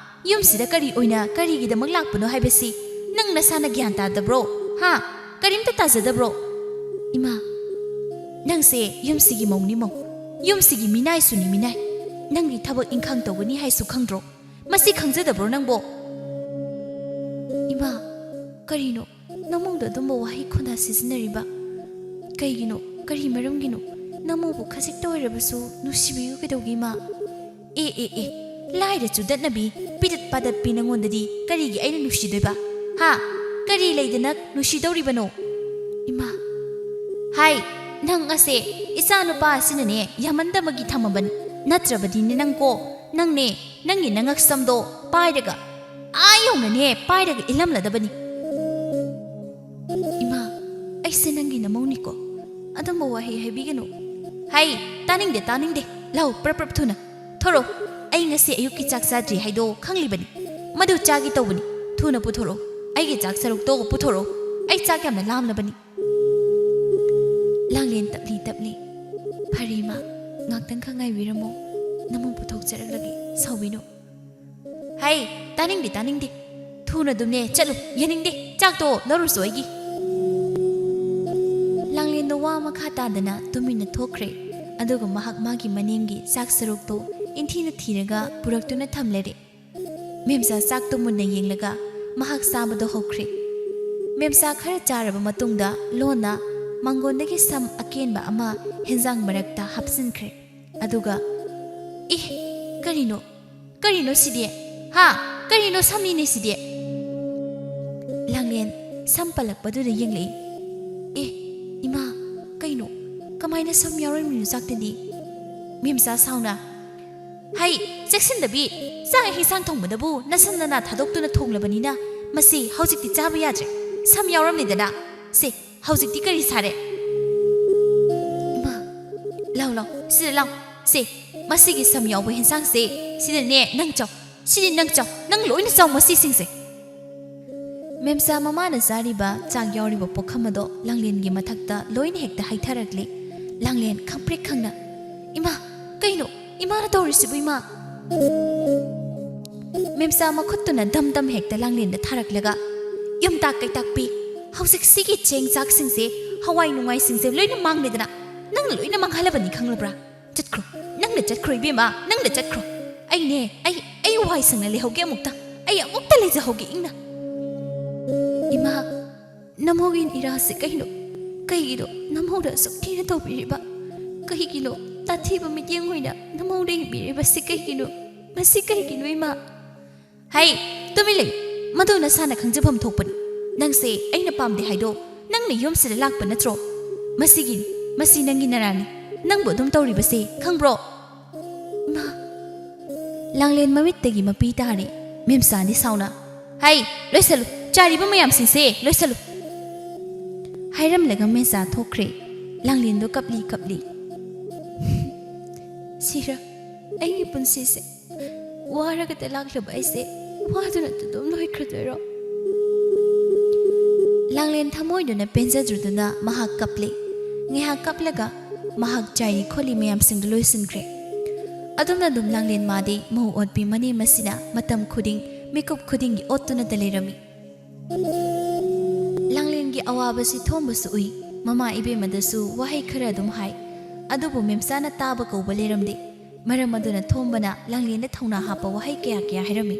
ꯌꯨꯝꯁꯤꯗ ꯀꯔꯤ ꯑꯣꯏꯅ ꯀꯔꯤꯒꯤꯗꯃꯛ ꯂꯥꯛꯄꯅꯣ ꯍꯥꯏꯕꯁꯤ ꯅꯪ ꯅꯁꯥꯅ ꯒ꯭ꯌꯥꯟ ꯇꯥꯗꯕ꯭ꯔꯣ? ꯍꯥ? ꯀꯔꯤꯝꯇ ꯇꯥꯖꯗꯕ꯭ꯔꯣ?" "ꯏꯃꯥ, ꯅꯪꯁꯦ ꯌꯨꯝꯁꯤꯒꯤ ꯃꯧꯅꯤ ꯃꯧ, ꯌꯨꯝꯁꯤꯒꯤ ꯃꯤꯅꯥꯏꯁꯨꯅꯤ ꯃꯤꯅꯥꯏ꯫ ꯅꯪꯒꯤ ꯊꯕꯛ ꯏꯪꯈꯥꯡ ꯇꯧꯒꯅꯤ ꯍꯥꯏꯁꯨ ꯈꯪꯗ꯭ꯔꯣ? ꯃꯁꯤ ꯈꯪꯖꯗꯕ꯭ꯔꯣ ꯅꯪꯕꯣ?" "ꯏꯃꯥ, ꯀꯔꯤꯅꯣ ꯅꯃꯧꯗ ꯑꯗꯨꯝꯕ ꯋꯥꯍꯩ ꯈꯣꯟꯗꯥ ꯁꯤꯖꯤꯟꯅꯔꯤꯕ? ꯀꯩꯒꯤꯅꯣ? ꯀꯔꯤ ꯃꯔꯝꯒꯤꯅꯣ? ꯅꯃꯧꯕꯨ ꯈꯖꯤꯛꯇ ꯑꯣꯏꯔꯕꯁꯨ ꯅꯨꯡꯁꯤꯕꯤꯌꯨ ꯀꯩꯗꯧꯒꯦ, ꯏꯃꯥ?" "ꯑꯦ, ꯑꯦ, ꯑꯦ, ꯂꯥꯏꯔ ꯆꯨꯗꯠꯅꯕꯤ, ꯄꯤꯗꯠ ꯄꯥꯗꯠꯄꯤ ꯅꯉꯣꯟꯗꯗꯤ ꯀꯔꯤꯒꯤ ꯑꯩꯅ ꯅꯨꯡꯁꯤꯗꯣꯏꯕ? ꯍꯥ? ꯀꯔꯤ ꯂꯩꯗꯅ ꯅꯨꯡꯁꯤꯗꯧꯔꯤꯕꯅꯣ?" ꯏꯃꯥ꯫ ꯍꯥꯏ, ꯅꯪ ꯑꯁꯦ ꯏꯆꯥ ꯅꯨꯄꯥ ꯑꯁꯤꯅꯅꯦ ꯌꯥꯝꯃꯟꯗꯕꯒꯤ ꯊꯝꯃꯕꯅꯤ꯫ ꯅꯠꯇ꯭ꯔꯕꯗꯤꯅꯦ ꯅꯪꯀꯣ, ꯅꯪꯅꯦ, ꯅꯪꯒꯤ ꯅꯉꯛꯁꯝꯗꯣ ꯄꯥꯏꯔꯒ ꯑꯥ ꯌꯧꯅꯅꯦ ꯄꯥꯏꯔꯒ ꯏꯜꯂꯝꯂꯗꯕꯅꯤ꯫ ꯏꯃꯥ, ꯑꯩꯁꯦ ꯅꯪꯒꯤ ꯅꯃꯧꯅꯤꯀꯣ꯫ ꯑꯗꯨꯝꯕ ꯋꯥꯍꯩ ꯍꯥꯏꯕꯤꯒꯅꯨ꯫ ꯍꯩ, ꯇꯥꯅꯤꯡꯗꯦ, ꯇꯥꯅꯤꯡꯗꯦ꯫ ꯂꯥꯎ, ꯄ꯭ꯔꯞ ꯄ꯭ꯔꯞ ꯊꯨꯅ ꯊꯣꯔꯛꯑꯣ꯫ ꯑꯩ ꯉꯁꯤ ꯑꯌꯨꯛꯀꯤ ꯆꯥꯛ ꯆꯥꯗ꯭ꯔꯤ ꯍꯥꯏꯗꯣ ꯈꯪꯂꯤꯕꯅꯤ꯫ ꯃꯗꯨ ꯆꯥꯒꯦ ꯇꯧꯕꯅꯤ꯫ ꯊꯨꯅ ꯄꯨꯊꯣꯔꯛꯑꯣ꯫ ꯑꯩꯒꯤ ꯆꯥꯛ ꯁꯔꯨꯛꯇꯣ ꯄꯨꯊꯣꯔꯛꯑꯣ꯫ ꯑꯩ ꯆꯥꯛ ꯌꯥꯝꯅ ꯂꯥꯝꯂꯕꯅꯤ꯫ ꯂꯥꯡꯂꯦꯟ ꯇꯞꯂꯤ ꯇꯞꯂꯤ꯫ ꯐꯔꯦ ꯏꯃꯥ, ꯉꯥꯛꯇꯪꯈꯛ ꯉꯥꯏꯕꯤꯔꯝꯃꯣ꯫ ꯅꯃꯧ ꯄꯨꯊꯣꯛꯆꯔꯛꯂꯒꯦ꯫ ꯁꯥꯎꯕꯤꯅꯨ꯫ ꯍꯩ, ꯇꯥꯅꯤꯡꯗꯦ, ꯇꯥꯅꯤꯡꯗꯦ꯫ ꯊꯨꯅ ꯑꯗꯨꯝꯅꯦ ꯆꯠꯂꯨ, ꯌꯦꯡꯅꯤꯡꯗꯦ꯫ ꯆꯥꯛꯇꯣ ꯂꯧꯔꯨꯁꯨ ꯑꯩꯒꯤ꯫ ꯂꯥꯡꯂꯦꯟꯗꯣ ꯋꯥ ꯃꯈꯥ ꯇꯥꯗꯅ ꯇꯨꯃꯤꯟꯅ ꯊꯣꯛꯈ꯭ꯔꯦ꯫ ꯑꯗꯨꯒ ꯃꯍꯥꯛ ꯃꯥꯒꯤ ꯃꯅꯤꯡꯒꯤ ꯆꯥꯛ ꯁꯔꯨꯛꯇꯣ ꯏꯟꯊꯤꯅ ꯊꯤꯔꯒ ꯄꯨꯔꯛꯇꯨꯅ ꯊꯝꯂꯔꯦ꯫ ꯃꯦꯝꯆꯥ ꯆꯥꯛꯇꯨ ꯃꯨꯟꯅ ꯌꯦꯡꯂꯒ ꯃꯍꯥꯛ ꯆꯥꯕꯗꯣ ꯍꯧꯈ꯭ꯔꯦ꯫ ꯃꯦꯝꯆꯥ ꯈꯔ ꯆꯥꯔꯕ ꯃꯇꯨꯡꯗ ꯂꯣꯟꯅ ꯃꯥꯡꯒꯣꯟꯗꯒꯤ ꯁꯝ ꯑꯀꯦꯟꯕ ꯑꯃ ꯍꯦꯟꯖꯥꯡ ꯃꯔꯛꯇ ꯍꯥꯞꯆꯤꯟꯈ꯭ꯔꯦ꯫ ꯑꯗꯨꯒ, "ꯏ, ꯀꯔꯤꯅꯣ? ꯀꯔꯤꯅꯣ ꯁꯤꯗꯤ? ꯍꯥ? ꯀꯔꯤꯅꯣ ꯁꯝꯅꯤꯅꯦ ꯁꯤꯗꯤ?" ꯂꯥꯡꯂꯦꯟ ꯁꯝ ꯄꯜꯂꯛꯄꯗꯨꯗ ꯌꯦꯡꯂꯛꯏ꯫ "ꯑꯦ, ꯏꯃꯥ, ꯀꯩꯅꯣ? ꯀꯃꯥꯏꯅ ꯁꯝ ꯌꯥꯎꯔꯝꯃꯤꯅꯣ ꯆꯥꯛꯇꯗꯤ?" ꯃꯦꯝꯆꯥ ꯁꯥꯎꯅ, "ꯍꯩ, ꯆꯦꯛꯁꯤꯟꯗꯕꯤ! ꯆꯥꯛ ꯍꯤꯟꯁꯥꯡ ꯊꯣꯡꯕꯗꯕꯨ ꯅꯁꯝ ꯅꯅꯥ ꯊꯥꯗꯣꯛꯇꯨꯅ ꯊꯣꯡꯂꯕꯅꯤꯅ ꯃꯁꯤ ꯍꯧꯖꯤꯛꯇꯤ ꯆꯥꯕ ꯌꯥꯗ꯭ꯔꯦ꯫ ꯁꯝ ꯌꯥꯎꯔꯝꯂꯤꯗꯅ꯫ ꯁꯦ, ꯍꯧꯖꯤꯛꯇꯤ ꯀꯔꯤ ꯁꯥꯔꯦ? ꯏꯃꯥ, ꯂꯥꯎ, ꯂꯥꯎ, ꯁꯤꯗ ꯂꯥꯎ꯫ ꯁꯦ, ꯃꯁꯤꯒꯤ ꯁꯝ ꯌꯥꯎꯕ ꯍꯤꯟꯁꯥꯡꯁꯦ, ꯁꯤꯗꯅꯦ, ꯅꯪ ꯆꯥꯎ꯫ ꯁꯤꯗꯤ ꯅꯪ ꯆꯥꯎ꯫ ꯅꯪ ꯂꯣꯏꯅ ꯆꯥꯎ ꯃꯁꯤꯁꯤꯡꯁꯦ꯫" ꯃꯦꯝꯆꯥ ꯃꯃꯥꯅ ꯆꯥꯔꯤꯕ ꯆꯥꯛ ꯌꯥꯎꯔꯤꯕ ꯄꯨꯈꯝ ꯑꯗꯣ ꯂꯥꯡꯂꯦꯟꯒꯤ ꯃꯊꯛꯇ ꯂꯣꯏꯅ ꯍꯦꯛꯇ ꯍꯩꯊꯔꯛꯂꯦ꯫ ꯂꯥꯡꯂꯦꯟ ꯈꯪꯄ꯭ꯔꯦꯛ ꯈꯪꯅ, "ꯏꯃꯥ, ꯀꯩꯅꯣ? ꯏꯃꯥꯅ ꯇꯧꯔꯤꯁꯤꯕꯨ, ꯏꯃꯥ?" ꯃꯦꯝꯆꯥ ꯃꯈꯨꯠꯇꯨꯅ ꯗꯝ ꯗꯝ ꯍꯦꯛꯇ ꯂꯥꯡꯂꯦꯟꯗ ꯊꯥꯔꯛꯂꯒ, "ꯌꯨꯝꯇꯥꯛ ꯀꯩꯇꯥꯛꯄꯤ, ꯍꯧꯖꯤꯛ ꯁꯤꯒꯤ ꯆꯦꯡ ꯆꯥꯛꯁꯤꯡꯁꯦ, ꯍꯋꯥꯏ ꯅꯨꯡꯋꯥꯏꯁꯤꯡꯁꯦ ꯂꯣꯏꯅ ꯃꯥꯡꯂꯦꯗꯅ꯫ ꯅꯪꯅ ꯂꯣꯏꯅ ꯃꯥꯡꯍꯜꯂꯕꯅꯤ ꯈꯪꯂꯕ꯭ꯔꯥ? ꯆꯠꯈ꯭ꯔꯣ, ꯅꯪꯅ ꯆꯠꯈ꯭ꯔꯣ ꯏꯕꯦꯝꯃ, ꯅꯪꯅ ꯆꯠꯈ꯭ꯔꯣ꯫ ꯑꯩꯅꯦ, ꯑꯩ, ꯑꯩ ꯋꯥꯏ ꯁꯪꯅ ꯂꯩꯍꯧꯒꯦ ꯑꯃꯨꯛꯇ꯫ ꯑꯩ ꯑꯃꯨꯛꯇ ꯂꯩꯖꯍꯧꯒꯦ ꯏꯪꯅ꯫" ꯏꯃꯥ, ꯅꯃꯧꯒꯤ ꯏꯔꯥꯁꯦ ꯀꯩꯅꯣ? ꯀꯩꯒꯤꯅꯣ ꯅꯃꯧꯗ ꯑꯁꯨꯛ ꯊꯤꯅ ꯇꯧꯕꯤꯔꯤꯕ? ꯀꯩꯒꯤꯅꯣ ꯇꯥꯊꯤꯕ ꯃꯤꯠꯌꯦꯡ ꯑꯣꯏꯅ ꯅꯃꯧꯗ ꯌꯦꯡꯕꯤꯔꯤꯕꯁꯤ ꯀꯩꯒꯤꯅꯣ? ꯃꯁꯤ ꯀꯩꯒꯤꯅꯣ, ꯏꯃꯥ? ꯍꯩ, ꯇꯨꯃꯤꯟ ꯂꯩꯌꯨ꯫ ꯃꯗꯨ ꯅꯁꯥꯅ ꯈꯪꯖꯐꯝ ꯊꯣꯛꯄꯅꯤ꯫ ꯅꯪꯁꯦ ꯑꯩꯅ ꯄꯥꯝꯗꯦ ꯍꯥꯏꯗꯣ ꯅꯪꯅ ꯌꯨꯝꯁꯤꯗ ꯂꯥꯛꯄ ꯅꯠꯇ꯭ꯔꯣ? ꯃꯁꯤꯒꯤ, ꯃꯁꯤ ꯅꯪꯒꯤ ꯅꯔꯥꯅꯤ꯫ ꯅꯪꯕꯨ ꯑꯗꯨꯝ ꯇꯧꯔꯤꯕꯁꯦ ꯈꯪꯕ꯭ꯔꯣ? ꯏꯃꯥ꯫ ꯂꯥꯡꯂꯦꯟ ꯃꯃꯤꯠꯇꯒꯤ ꯃꯄꯤ ꯇꯥꯔꯦ꯫ ꯃꯦꯝꯆꯥꯗꯤ ꯁꯥꯎꯅ, "ꯍꯩ, ꯂꯣꯏꯁꯜꯂꯨ, ꯆꯥꯔꯤꯕ ꯃꯌꯥꯝꯁꯤꯡꯁꯦ ꯂꯣꯏꯁꯜꯂꯨ!" ꯍꯥꯏꯔꯝꯂꯒ ꯃꯦꯝꯆꯥ ꯊꯣꯛꯈ꯭ꯔꯦ꯫ ꯂꯥꯡꯂꯦꯟꯗꯣ ꯀꯞꯂꯤ ꯀꯞꯂꯤ꯫ "ꯁꯤꯔ, ꯑꯩꯒꯤ ꯄꯨꯟꯁꯤꯁꯦ ꯋꯥꯔꯒꯇ ꯂꯥꯛꯂꯕ ꯑꯩꯁꯦ ꯋꯥꯗꯨꯅ ꯑꯗꯨꯝ ꯂꯣꯏꯈ꯭ꯔꯗꯣꯏꯔꯣ?" ꯂꯥꯡꯂꯦꯟ ꯊꯃꯣꯏꯗꯨꯅ ꯄꯦꯟꯖꯗ꯭ꯔꯗꯨꯅ ꯃꯍꯥꯛ ꯀꯞꯂꯦ꯫ ꯉꯥꯏꯍꯥꯛ ꯀꯞꯂꯒ ꯃꯍꯥꯛ ꯆꯥꯏꯔꯤ ꯈꯣꯠꯂꯤ ꯃꯌꯥꯝꯁꯤꯡꯗꯨ ꯂꯣꯏꯁꯤꯟꯈ꯭ꯔꯦ꯫ ꯑꯗꯨꯝꯅ ꯑꯗꯨꯝ ꯂꯥꯡꯂꯦꯟ ꯃꯥꯗꯤ ꯃꯧ ꯑꯣꯠꯄꯤ ꯃꯅꯦꯝ ꯑꯁꯤꯅ ꯃꯇꯝ ꯈꯨꯗꯤꯡ, ꯃꯤꯀꯨꯞ ꯈꯨꯗꯤꯡꯒꯤ ꯑꯣꯠꯇꯨꯅꯇ ꯂꯩꯔꯝꯃꯤ꯫ ꯂꯥꯡꯂꯦꯟꯒꯤ ꯑꯋꯥꯕꯁꯤ ꯊꯣꯝꯕꯁꯨ ꯎꯏ꯫ ꯃꯃꯥ ꯏꯕꯦꯝꯃꯗꯁꯨ ꯋꯥꯍꯩ ꯈꯔ ꯑꯗꯨꯝ ꯍꯥꯏ꯫ ꯑꯗꯨꯕꯨ ꯃꯦꯝꯆꯥꯅ ꯇꯥꯕ ꯀꯧꯕ ꯂꯩꯔꯝꯗꯦ꯫ ꯃꯔꯝ ꯑꯗꯨꯅ ꯊꯣꯝꯕꯅ ꯂꯥꯡꯂꯦꯟꯗ ꯊꯧꯅꯥ ꯍꯥꯞꯄ ꯋꯥꯍꯩ ꯀꯌꯥ ꯀꯌꯥ ꯍꯥꯏꯔꯝꯃꯤ꯫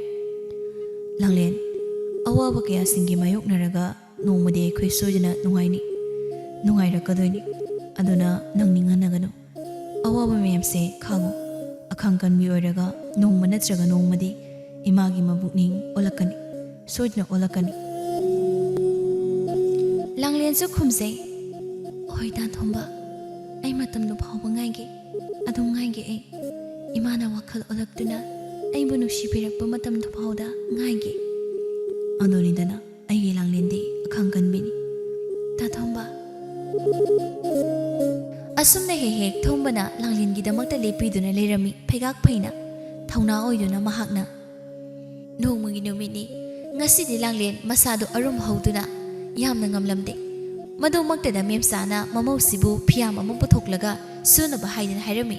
"ꯂꯥꯡꯂꯦꯟ, ꯑꯋꯥꯕ ꯀꯌꯥꯁꯤꯡꯒꯤ ꯃꯥꯌꯣꯛꯅꯔꯒ ꯅꯣꯡꯃꯗꯤ ꯑꯩꯈꯣꯏ ꯁꯣꯏꯗꯅ ꯅꯨꯡꯉꯥꯏꯅꯤ, ꯅꯨꯡꯉꯥꯏꯔꯛꯀꯗꯣꯏꯅꯤ꯫ ꯑꯗꯨꯅ ꯅꯪ ꯅꯤꯡꯍꯟꯅꯒꯅꯨ꯫ ꯑꯋꯥꯕ ꯃꯌꯥꯝꯁꯦ ꯈꯥꯡꯉꯨ꯫ ꯑꯈꯥꯡ ꯀꯟꯕꯤ ꯑꯣꯏꯔꯒ ꯅꯣꯡꯃ ꯅꯠꯇ꯭ꯔꯒ ꯅꯣꯡꯃꯗꯤ ꯏꯃꯥꯒꯤ ꯃꯕꯨꯛꯅꯤꯡ ꯑꯣꯜꯂꯛꯀꯅꯤ, ꯁꯣꯏꯗꯅ ꯑꯣꯜꯂꯛꯀꯅꯤ꯫" ꯂꯥꯡꯂꯦꯟꯁꯨ ꯈꯨꯝꯖꯩ, "ꯍꯣꯏ ꯗꯥ ꯊꯣꯝꯕ, ꯑꯩ ꯃꯇꯝꯗꯨ ꯐꯥꯎꯕ ꯉꯥꯏꯒꯦ, ꯑꯗꯨꯝ ꯉꯥꯏꯒꯦ ꯑꯩ꯫ ꯏꯃꯥꯅ ꯋꯥꯈꯜ ꯑꯣꯜꯂꯛꯇꯨꯅ ꯑꯩꯕꯨ ꯅꯨꯡꯁꯤꯕꯤꯔꯛꯄ ꯃꯇꯝꯗꯨ ꯐꯥꯎꯗ ꯉꯥꯏꯒꯦ꯫" ꯑꯗꯨꯅꯤꯗꯅ ꯑꯩꯒꯤ ꯂꯥꯡꯂꯦꯟꯗꯤ ꯑꯈꯥꯡ ꯀꯟꯕꯤꯅꯤ꯫ ꯗꯥ ꯊꯣꯝꯕ꯫ ꯑꯁꯨꯝꯅ ꯍꯦꯛ ꯍꯦꯛ ꯊꯣꯝꯕꯅ ꯂꯥꯡꯂꯦꯟꯒꯤꯗꯃꯛꯇ ꯂꯦꯞꯄꯤꯗꯨꯅ ꯂꯩꯔꯝꯃꯤ ꯐꯩꯒꯥꯛ ꯐꯩꯅ꯫ ꯊꯧꯅꯥ ꯑꯣꯏꯗꯨꯅ ꯃꯍꯥꯛꯅ ꯅꯣꯡꯃꯒꯤ ꯅꯨꯃꯤꯠꯅꯤ꯫ ꯉꯁꯤꯗꯤ ꯂꯥꯡꯂꯦꯟ ꯃꯁꯥꯗꯨ ꯑꯔꯨꯝ ꯍꯧꯗꯨꯅ ꯌꯥꯝꯅ ꯉꯝꯂꯝꯗꯦ꯫ ꯃꯗꯨꯃꯛꯇꯗ ꯃꯦꯝꯆꯥꯅ ꯃꯃꯧꯁꯤꯕꯨ ꯐꯤꯌꯥꯝ ꯑꯃ ꯄꯨꯊꯣꯛꯂꯒ ꯁꯨꯅꯕ ꯍꯥꯏꯗꯨꯅ ꯍꯥꯏꯔꯝꯃꯤ꯫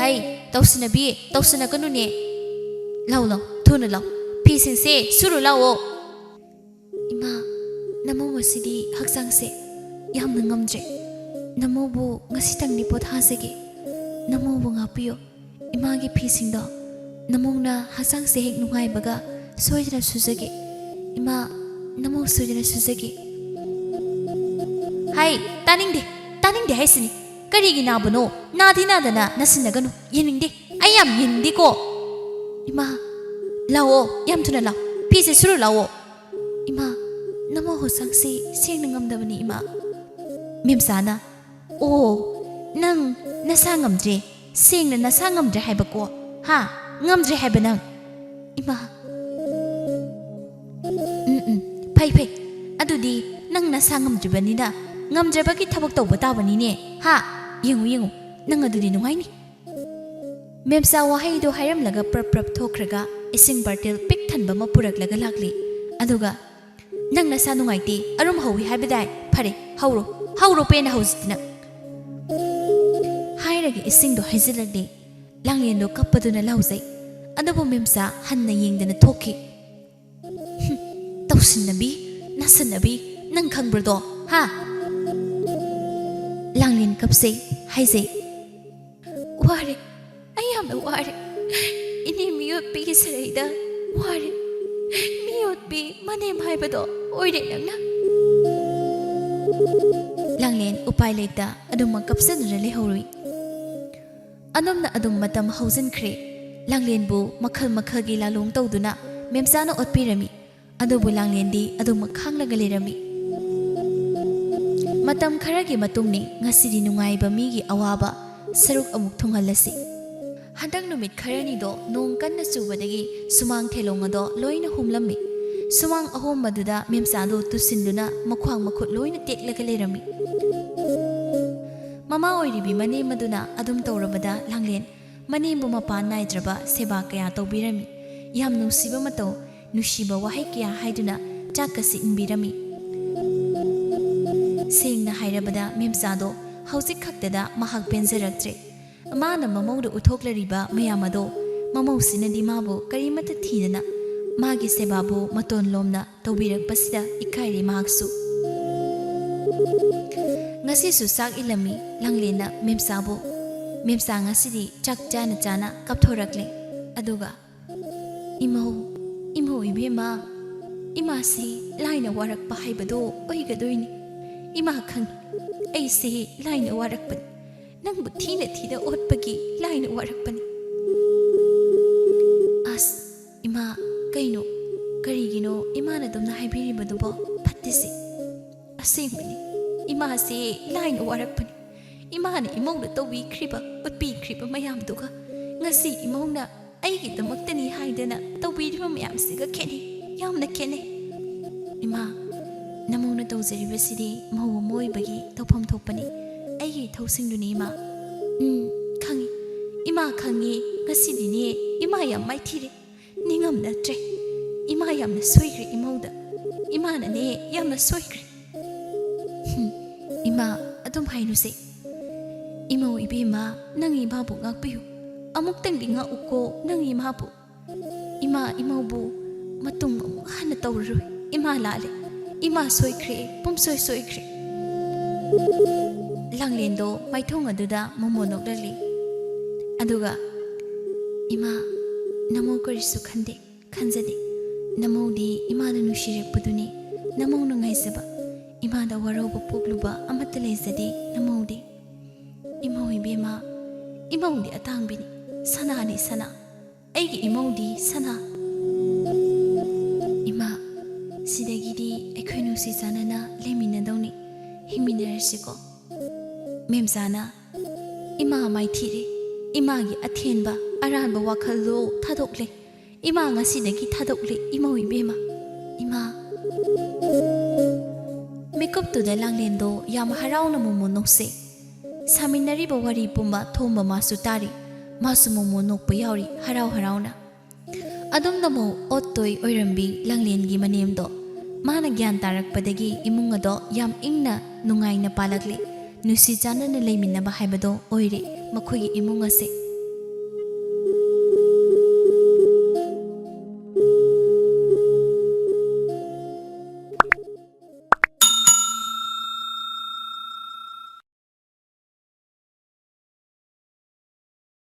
"ꯍꯩ, ꯇꯧꯁꯤꯟꯅꯕꯤ, ꯇꯧꯁꯤꯟꯅꯒꯅꯨꯅꯦ꯫ ꯂꯥꯎ, ꯂꯥꯎ, ꯊꯨꯅ ꯂꯥꯎ꯫ ꯐꯤꯁꯤꯡꯁꯦ ꯁꯨꯔꯨ ꯂꯥꯎꯑꯣ꯫" "ꯏꯃꯥ, ꯅꯃꯧ ꯉꯁꯤꯗꯤ ꯍꯛꯆꯥꯡꯁꯦ ꯌꯥꯝꯅ ꯉꯝꯗ꯭ꯔꯦ꯫ ꯅꯃꯧꯕꯨ ꯉꯁꯤꯇꯪꯗꯤ ꯄꯣꯊꯥꯖꯒꯦ꯫ ꯅꯃꯧꯕꯨ ꯉꯥꯛꯄꯤꯌꯨ꯫ ꯏꯃꯥꯒꯤ ꯐꯤꯁꯤꯡꯗꯣ ꯅꯃꯧꯅ ꯍꯛꯆꯥꯡꯁꯦ ꯍꯦꯛ ꯅꯨꯡꯉꯥꯏꯕꯒ ꯁꯣꯏꯗꯅ ꯁꯨꯖꯒꯦ꯫ ꯏꯃꯥ, ꯅꯃꯧ ꯁꯣꯏꯗꯅ ꯁꯨꯖꯒꯦ꯫" "ꯍꯥꯏ, ꯇꯥꯅꯤꯡꯗꯦ, ꯇꯥꯅꯤꯡꯗꯦ ꯍꯥꯏꯁꯤꯅꯤ꯫ ꯀꯔꯤꯒꯤ ꯅꯥꯕꯅꯣ? ꯅꯥꯗꯤ ꯅꯥꯗꯅ ꯅꯥꯁꯤꯟꯅꯒꯅꯨ꯫ ꯌꯦꯡꯅꯤꯡꯗꯦ꯫ ꯑꯩ ꯌꯥꯝ ꯌꯦꯡꯅꯤꯡꯗꯦꯀꯣ꯫" "ꯏꯃꯥ, ꯂꯥꯛꯑꯣ, ꯌꯥꯝ ꯊꯨꯅ ꯂꯥꯛꯑꯣ꯫ ꯐꯤꯁꯦ ꯁꯨꯔꯨ ꯂꯥꯛꯑꯣ꯫" "ꯏꯃꯥ, ꯅꯃꯧ ꯍꯣꯁꯪꯁꯤ ꯁꯦꯡꯅ ꯉꯝꯗꯕꯅꯤ, ꯏꯃꯥ꯫ ꯃꯦꯝꯆꯥꯅ, "ꯑꯣ, ꯅꯪ ꯅꯁꯥ ꯉꯝꯗ꯭ꯔꯦ, ꯁꯦꯡꯅ ꯅꯁꯥ ꯉꯝꯗ꯭ꯔꯦ ꯍꯥꯏꯕꯀꯣ? ꯍꯥ? ꯉꯝꯗ꯭ꯔꯦ ꯍꯥꯏꯕ ꯅꯪ?" ꯏꯃꯥ, "ꯎꯝ, ꯎꯝ, ꯐꯩ, ꯐꯩ꯫ ꯑꯗꯨꯗꯤ ꯅꯪ ꯅꯁꯥ ꯉꯝꯗ꯭ꯔꯤꯕꯅꯤꯅ ꯉꯝꯗ꯭ꯔꯕꯒꯤ ꯊꯕꯛ ꯇꯧꯕ ꯇꯥꯕꯅꯤꯅꯦ, ꯍꯥ? ꯌꯦꯡꯉꯨ, ꯌꯦꯡꯉꯨ, ꯅꯪ ꯑꯗꯨꯗꯤ ꯅꯨꯡꯉꯥꯏꯅꯤ꯫" ꯃꯦꯝꯆꯥ ꯋꯥꯍꯩꯗꯨ ꯍꯥꯏꯔꯝꯂꯒ ꯄ꯭ꯔꯞ ꯄ꯭ꯔꯞ ꯊꯣꯛꯈ꯭ꯔꯒ ꯏꯁꯤꯡ ꯕꯥꯔꯇꯦꯜ ꯄꯤꯛ ꯊꯟꯕ ꯑꯃ ꯄꯨꯔꯛꯂꯒ ꯂꯥꯛꯂꯤ꯫ ꯑꯗꯨꯒ, "ꯅꯪ ꯅꯁꯥ ꯅꯨꯡꯉꯥꯏꯇꯦ, ꯑꯔꯨꯝ ꯍꯧꯏ ꯍꯥꯏꯕꯗꯥꯏ? ꯐꯔꯦ, ꯍꯧꯔꯣ, ꯍꯧꯔꯣ ꯄꯦꯟꯅ ꯍꯧꯖꯤꯛꯇꯤ ꯅꯪ꯫" ꯍꯥꯏꯔꯒ ꯏꯁꯤꯡꯗꯣ ꯍꯩꯖꯤꯜꯂꯛꯂꯦ꯫ ꯂꯥꯡꯂꯦꯟꯗꯣ ꯀꯞꯄꯗꯨꯅ ꯂꯥꯎꯖꯩ꯫ ꯑꯗꯨꯕꯨ ꯃꯦꯝꯆꯥ ꯍꯟꯅ ꯌꯦꯡꯗꯅ ꯊꯣꯛꯈꯤ꯫ "ꯍꯨꯝ, ꯇꯧꯁꯤꯟꯅꯕꯤ, ꯅꯥꯁꯤꯟꯅꯕꯤ, ꯅꯪ ꯈꯪꯕ꯭ꯔꯗꯣ, ꯍꯥ?" ꯂꯥꯡꯂꯦꯟ ꯀꯞꯆꯩ, ꯍꯥꯏꯖꯩ, "ꯋꯥꯔꯦ, ꯑꯩ ꯌꯥꯝꯅ ꯋꯥꯔꯦ꯫ ꯏꯅꯦ ꯃꯤꯑꯣꯠꯄꯤꯒꯤ ꯁꯔꯩꯗ ꯋꯥꯔꯦ꯫ ꯃꯤꯑꯣꯠꯄꯤ ꯃꯅꯦꯝ ꯍꯥꯏꯕꯗꯣ ꯑꯣꯏꯔꯦ ꯅꯪꯅ꯫" ꯂꯥꯡꯂꯦꯟ ꯎꯄꯥꯏ ꯂꯩꯇ ꯑꯗꯨꯃꯛ ꯀꯞꯆꯗꯨꯅ ꯂꯩꯍꯧꯔꯨꯏ꯫ ꯑꯗꯨꯝꯅ ꯑꯗꯨꯝ ꯃꯇꯝ ꯍꯧꯖꯤꯟꯈ꯭ꯔꯦ꯫ ꯂꯥꯡꯂꯦꯟꯕꯨ ꯃꯈꯜ ꯃꯈꯜꯒꯤ ꯂꯥꯂꯣꯡ ꯇꯧꯗꯨꯅ ꯃꯦꯝꯆꯥꯅ ꯑꯣꯠꯄꯤꯔꯝꯃꯤ꯫ ꯑꯗꯨꯕꯨ ꯂꯥꯡꯂꯦꯟꯗꯤ ꯑꯗꯨꯃꯛ ꯈꯥꯡꯂꯒ ꯂꯩꯔꯝꯃꯤ꯫ ꯃꯇꯝ ꯈꯔꯒꯤ ꯃꯇꯨꯡꯅꯤ ꯉꯁꯤꯗꯤ ꯅꯨꯡꯉꯥꯏꯕ ꯃꯤꯒꯤ ꯑꯋꯥꯕ ꯁꯔꯨꯛ ꯑꯃꯨꯛ ꯊꯨꯡꯍꯜꯂꯁꯤ꯫ ꯍꯟꯗꯛ ꯅꯨꯃꯤꯠ ꯈꯔꯅꯤꯗꯣ ꯅꯣꯡ ꯀꯟꯅ ꯆꯨꯕꯗꯒꯤ ꯁꯨꯃꯥꯡ ꯊꯦꯂꯣꯡ ꯑꯗꯣ ꯂꯣꯏꯅ ꯍꯣꯝꯂꯝꯃꯤ꯫ ꯁꯨꯃꯥꯡ ꯑꯍꯣꯝꯕꯗꯨꯗ ꯃꯦꯝꯆꯥꯗꯨ ꯇꯨꯁꯤꯟꯗꯨꯅ ꯃꯈ꯭ꯋꯥꯡ ꯃꯈꯨꯠ ꯂꯣꯏꯅ ꯇꯦꯛꯂꯒ ꯂꯩꯔꯝꯃꯤ꯫ ꯃꯃꯥ ꯑꯣꯏꯔꯤꯕꯤ ꯃꯅꯦꯝ ꯑꯗꯨꯅ ꯑꯗꯨꯝ ꯇꯧꯔꯕꯗ ꯂꯥꯡꯂꯦꯟ ꯃꯅꯦꯝꯕꯨ ꯃꯄꯥꯟ ꯅꯥꯏꯗ꯭ꯔꯕ ꯁꯦꯕꯥ ꯀꯌꯥ ꯇꯧꯕꯤꯔꯝꯃꯤ꯫ ꯌꯥꯝ ꯅꯨꯡꯁꯤꯕ ꯃꯇꯧ, ꯅꯨꯡꯁꯤꯕ ꯋꯥꯍꯩ ꯀꯌꯥ ꯍꯥꯏꯗꯨꯅ ꯆꯥꯛꯀꯁꯤ ꯏꯟꯕꯤꯔꯝꯃꯤ꯫ ꯁꯦꯡꯅ ꯍꯥꯏꯔꯕꯗ ꯃꯦꯝꯆꯥꯗꯣ ꯍꯧꯖꯤꯛ ꯈꯛꯇꯗ ꯃꯍꯥꯛ ꯄꯦꯟꯖꯔꯛꯇ꯭ꯔꯦ꯫ ꯃꯥꯅ ꯃꯃꯧꯗ ꯎꯠꯊꯣꯛꯂꯔꯤꯕ ꯃꯌꯥꯝ ꯑꯗꯣ ꯃꯃꯧꯁꯤꯅꯗꯤ ꯃꯥꯕꯨ ꯀꯔꯤꯃꯠꯇ ꯊꯤꯗꯅ ꯃꯥꯒꯤ ꯁꯦꯕꯥꯕꯨ ꯃꯇꯣꯟ ꯂꯣꯝꯅ ꯇꯧꯕꯤꯔꯛꯄꯁꯤꯗ ꯏꯀꯥꯏꯔꯦ ꯃꯍꯥꯛꯁꯨ꯫ ꯉꯁꯤꯁꯨ ꯆꯥꯛ ꯏꯜꯂꯝꯃꯤ ꯂꯥꯡꯂꯦꯟꯅ ꯃꯦꯝꯆꯥꯕꯨ꯫ ꯃꯦꯝꯆꯥ ꯉꯁꯤꯗꯤ ꯆꯥꯛ ꯆꯥꯅ ꯆꯥꯅ ꯀꯞꯊꯣꯔꯛꯂꯦ꯫ ꯑꯗꯨꯒ, "ꯏꯃꯧ, ꯏꯃꯧ ꯏꯕꯦꯝꯃ, ꯏꯃꯥꯁꯤ ꯂꯥꯏꯅ ꯋꯥꯔꯛꯄ ꯍꯥꯏꯕꯗꯣ ꯑꯣꯏꯒꯗꯣꯏꯅꯤ꯫ ꯏꯃꯥ ꯈꯪꯏ, ꯑꯩꯁꯤ ꯂꯥꯏꯅ ꯋꯥꯔꯛꯄꯅꯤ꯫ ꯅꯪꯕꯨ ꯊꯤꯅ ꯊꯤꯅ ꯑꯣꯠꯄꯒꯤ ꯂꯥꯏꯅ ꯋꯥꯔꯛꯄꯅꯤ꯫" "ꯑꯁ, ꯏꯃꯥ, ꯀꯩꯅꯣ? "ꯀꯔꯤꯒꯤꯅꯣ ꯏꯃꯥꯅ ꯑꯗꯨꯝꯅ ꯍꯥꯏꯕꯤꯔꯤꯕꯗꯨꯕꯣ? ꯐꯠꯇꯦꯁꯦ꯫ ꯑꯁꯦꯡꯕꯅꯤ, ꯏꯃꯥꯁꯦ ꯂꯥꯏꯅ ꯋꯥꯔꯛꯄꯅꯤ꯫ ꯏꯃꯥꯅ ꯏꯃꯧꯗ ꯇꯧꯕꯤꯈ꯭ꯔꯤꯕ, ꯎꯠꯄꯤꯈ꯭ꯔꯤꯕ ꯃꯌꯥꯝꯗꯨꯒ ꯉꯁꯤ ꯏꯃꯧꯅ ꯑꯩꯒꯤꯗꯃꯛꯇꯅꯤ ꯍꯥꯏꯗꯅ ꯇꯧꯕꯤꯔꯤꯕ ꯃꯌꯥꯝꯁꯤꯒ ꯈꯦꯠꯅꯩ, ꯌꯥꯝꯅ ꯈꯦꯠꯅꯩ꯫ ꯏꯃꯥ, ꯅꯃꯧꯅ ꯇꯧꯖꯔꯤꯕꯁꯤꯗꯤ ꯃꯧ ꯑꯃ ꯑꯣꯏꯕꯒꯤ ꯇꯧꯐꯝ ꯊꯣꯛꯄꯅꯤ꯫ ꯑꯩꯒꯤ ꯏꯊꯧꯁꯤꯡꯗꯨꯅꯤ ꯏꯃꯥ꯫" "ꯎꯝ, ꯈꯪꯉꯤ꯫ ꯏꯃꯥ ꯈꯪꯉꯤ꯫ ꯉꯁꯤꯗꯤꯅꯦ ꯏꯃꯥ ꯌꯥꯝ ꯃꯥꯏꯊꯤꯔꯦ꯫ ꯅꯤꯡꯉꯝꯅꯗ꯭ꯔꯦ꯫ ꯏꯃꯥ ꯌꯥꯝꯅ ꯁꯣꯏꯈ꯭ꯔꯦ ꯏꯃꯧꯗ꯫ ꯏꯃꯥꯅꯅꯦ ꯌꯥꯝꯅ ꯁꯣꯏꯈ꯭ꯔꯦ꯫" "ꯍꯨꯝ, ꯏꯃꯥ, ꯑꯗꯨꯝ ꯍꯥꯏꯅꯨꯁꯦ꯫ ꯏꯃꯧ ꯏꯕꯦꯝꯃ, ꯅꯪ ꯏꯃꯥꯕꯨ ꯉꯥꯛꯄꯤꯌꯨ꯫ ꯑꯃꯨꯛꯇꯪꯗꯤ ꯉꯥꯛꯎꯀꯣ ꯅꯪ ꯏꯃꯥꯕꯨ꯫ ꯏꯃꯥ ꯏꯃꯧꯕꯨ ꯃꯇꯨꯡ ꯑꯃꯨꯛ ꯍꯟꯅ ꯇꯧꯔꯔꯣꯏ꯫ ꯏꯃꯥ ꯂꯥꯜꯂꯦ꯫ ꯏꯃꯥ ꯁꯣꯏꯈ꯭ꯔꯦ, ꯄꯨꯝꯁꯣꯏ ꯁꯣꯏꯈ꯭ꯔꯦ꯫" ꯂꯥꯡꯂꯦꯟꯗꯣ ꯃꯥꯏꯊꯣꯡ ꯑꯗꯨꯗ ꯃꯣꯃꯣꯟ ꯅꯣꯛꯂꯛꯂꯤ꯫ ꯑꯗꯨꯒ, "ꯏꯃꯥ, ꯅꯃꯧ ꯀꯔꯤꯁꯨ ꯈꯟꯗꯦ, ꯈꯟꯖꯗꯦ꯫ ꯅꯃꯧꯗꯤ ꯏꯃꯥꯅ ꯅꯨꯡꯁꯤꯔꯛꯄꯗꯨꯅꯤ, ꯅꯃꯧꯅ ꯉꯥꯏꯖꯕ꯫ ꯏꯃꯥꯗ ꯋꯥꯔꯧꯕ ꯄꯣꯛꯂꯨꯕ ꯑꯃꯠꯇ ꯂꯩꯖꯗꯦ ꯅꯃꯧꯗꯤ꯫ ꯏꯃꯧ ꯏꯕꯦꯝꯃ, ꯏꯃꯧꯗꯤ ꯑꯇꯥꯡꯕꯤꯅꯤ, ꯁꯅꯥꯅꯤ ꯁꯅꯥ꯫ ꯑꯩꯒꯤ ꯏꯃꯧꯗꯤ ꯁꯅꯥ꯫" "ꯏꯃꯥ, ꯁꯤꯗꯒꯤꯗꯤ ꯑꯩꯈꯣꯏ ꯅꯨꯡꯁꯤ ꯆꯥꯟꯅꯅ ꯂꯩꯃꯤꯟꯅꯗꯧꯅꯤ, ꯍꯤꯡꯃꯤꯟꯅꯔꯁꯤꯀꯣ꯫" ꯃꯦꯝꯆꯥꯅ, "ꯏꯃꯥ ꯃꯥꯏꯊꯤꯔꯦ꯫ ꯏꯃꯥꯒꯤ ꯑꯊꯦꯟꯕ ꯑꯔꯥꯟꯕ ꯋꯥꯈꯜꯗꯣ ꯊꯥꯗꯣꯛꯂꯦ꯫ ꯏꯃꯥ ꯉꯁꯤꯗꯒꯤ ꯊꯥꯗꯣꯛꯂꯦ ꯏꯃꯧ ꯏꯕꯦꯝꯃ꯫ ꯏꯃꯥ꯫" ꯃꯤꯀꯨꯞꯇꯨꯗ ꯂꯥꯡꯂꯦꯟꯗꯣ ꯌꯥꯝ ꯍꯔꯥꯎꯅ ꯃꯣꯃꯣꯟ ꯅꯣꯛꯁꯦ꯫ ꯁꯥꯃꯤꯟꯅꯔꯤꯕ ꯋꯥꯔꯤ ꯄꯨꯝꯕ ꯊꯣꯝꯕ ꯃꯥꯁꯨ ꯇꯥꯔꯤ꯫ ꯃꯥꯁꯨ ꯃꯣꯃꯣꯟ ꯅꯣꯛꯄ ꯌꯥꯎꯔꯤ ꯍꯔꯥꯎ ꯍꯔꯥꯎꯅ꯫ ꯑꯗꯨꯝꯅ ꯃꯧ ꯑꯣꯠꯇꯣꯏ ꯑꯣꯏꯔꯝꯕꯤ ꯂꯥꯡꯂꯦꯟꯒꯤ ꯃꯅꯦꯝꯗꯣ꯫ ꯃꯥꯅ ꯒ꯭ꯌꯥꯟ ꯇꯥꯔꯛꯄꯗꯒꯤ ꯏꯃꯨꯡ ꯑꯗꯣ ꯌꯥꯝ ꯏꯪꯅ ꯅꯨꯡꯉꯥꯏꯅ ꯄꯥꯜꯂꯛꯂꯤ꯫ ꯅꯨꯡꯁꯤ ꯆꯥꯟꯅꯅ ꯂꯩꯃꯤꯟꯅꯕ ꯍꯥꯏꯕꯗꯣ ꯑꯣꯏꯔꯦ ꯃꯈꯣꯏꯒꯤ ꯏꯃꯨꯡ ꯑꯁꯦ꯫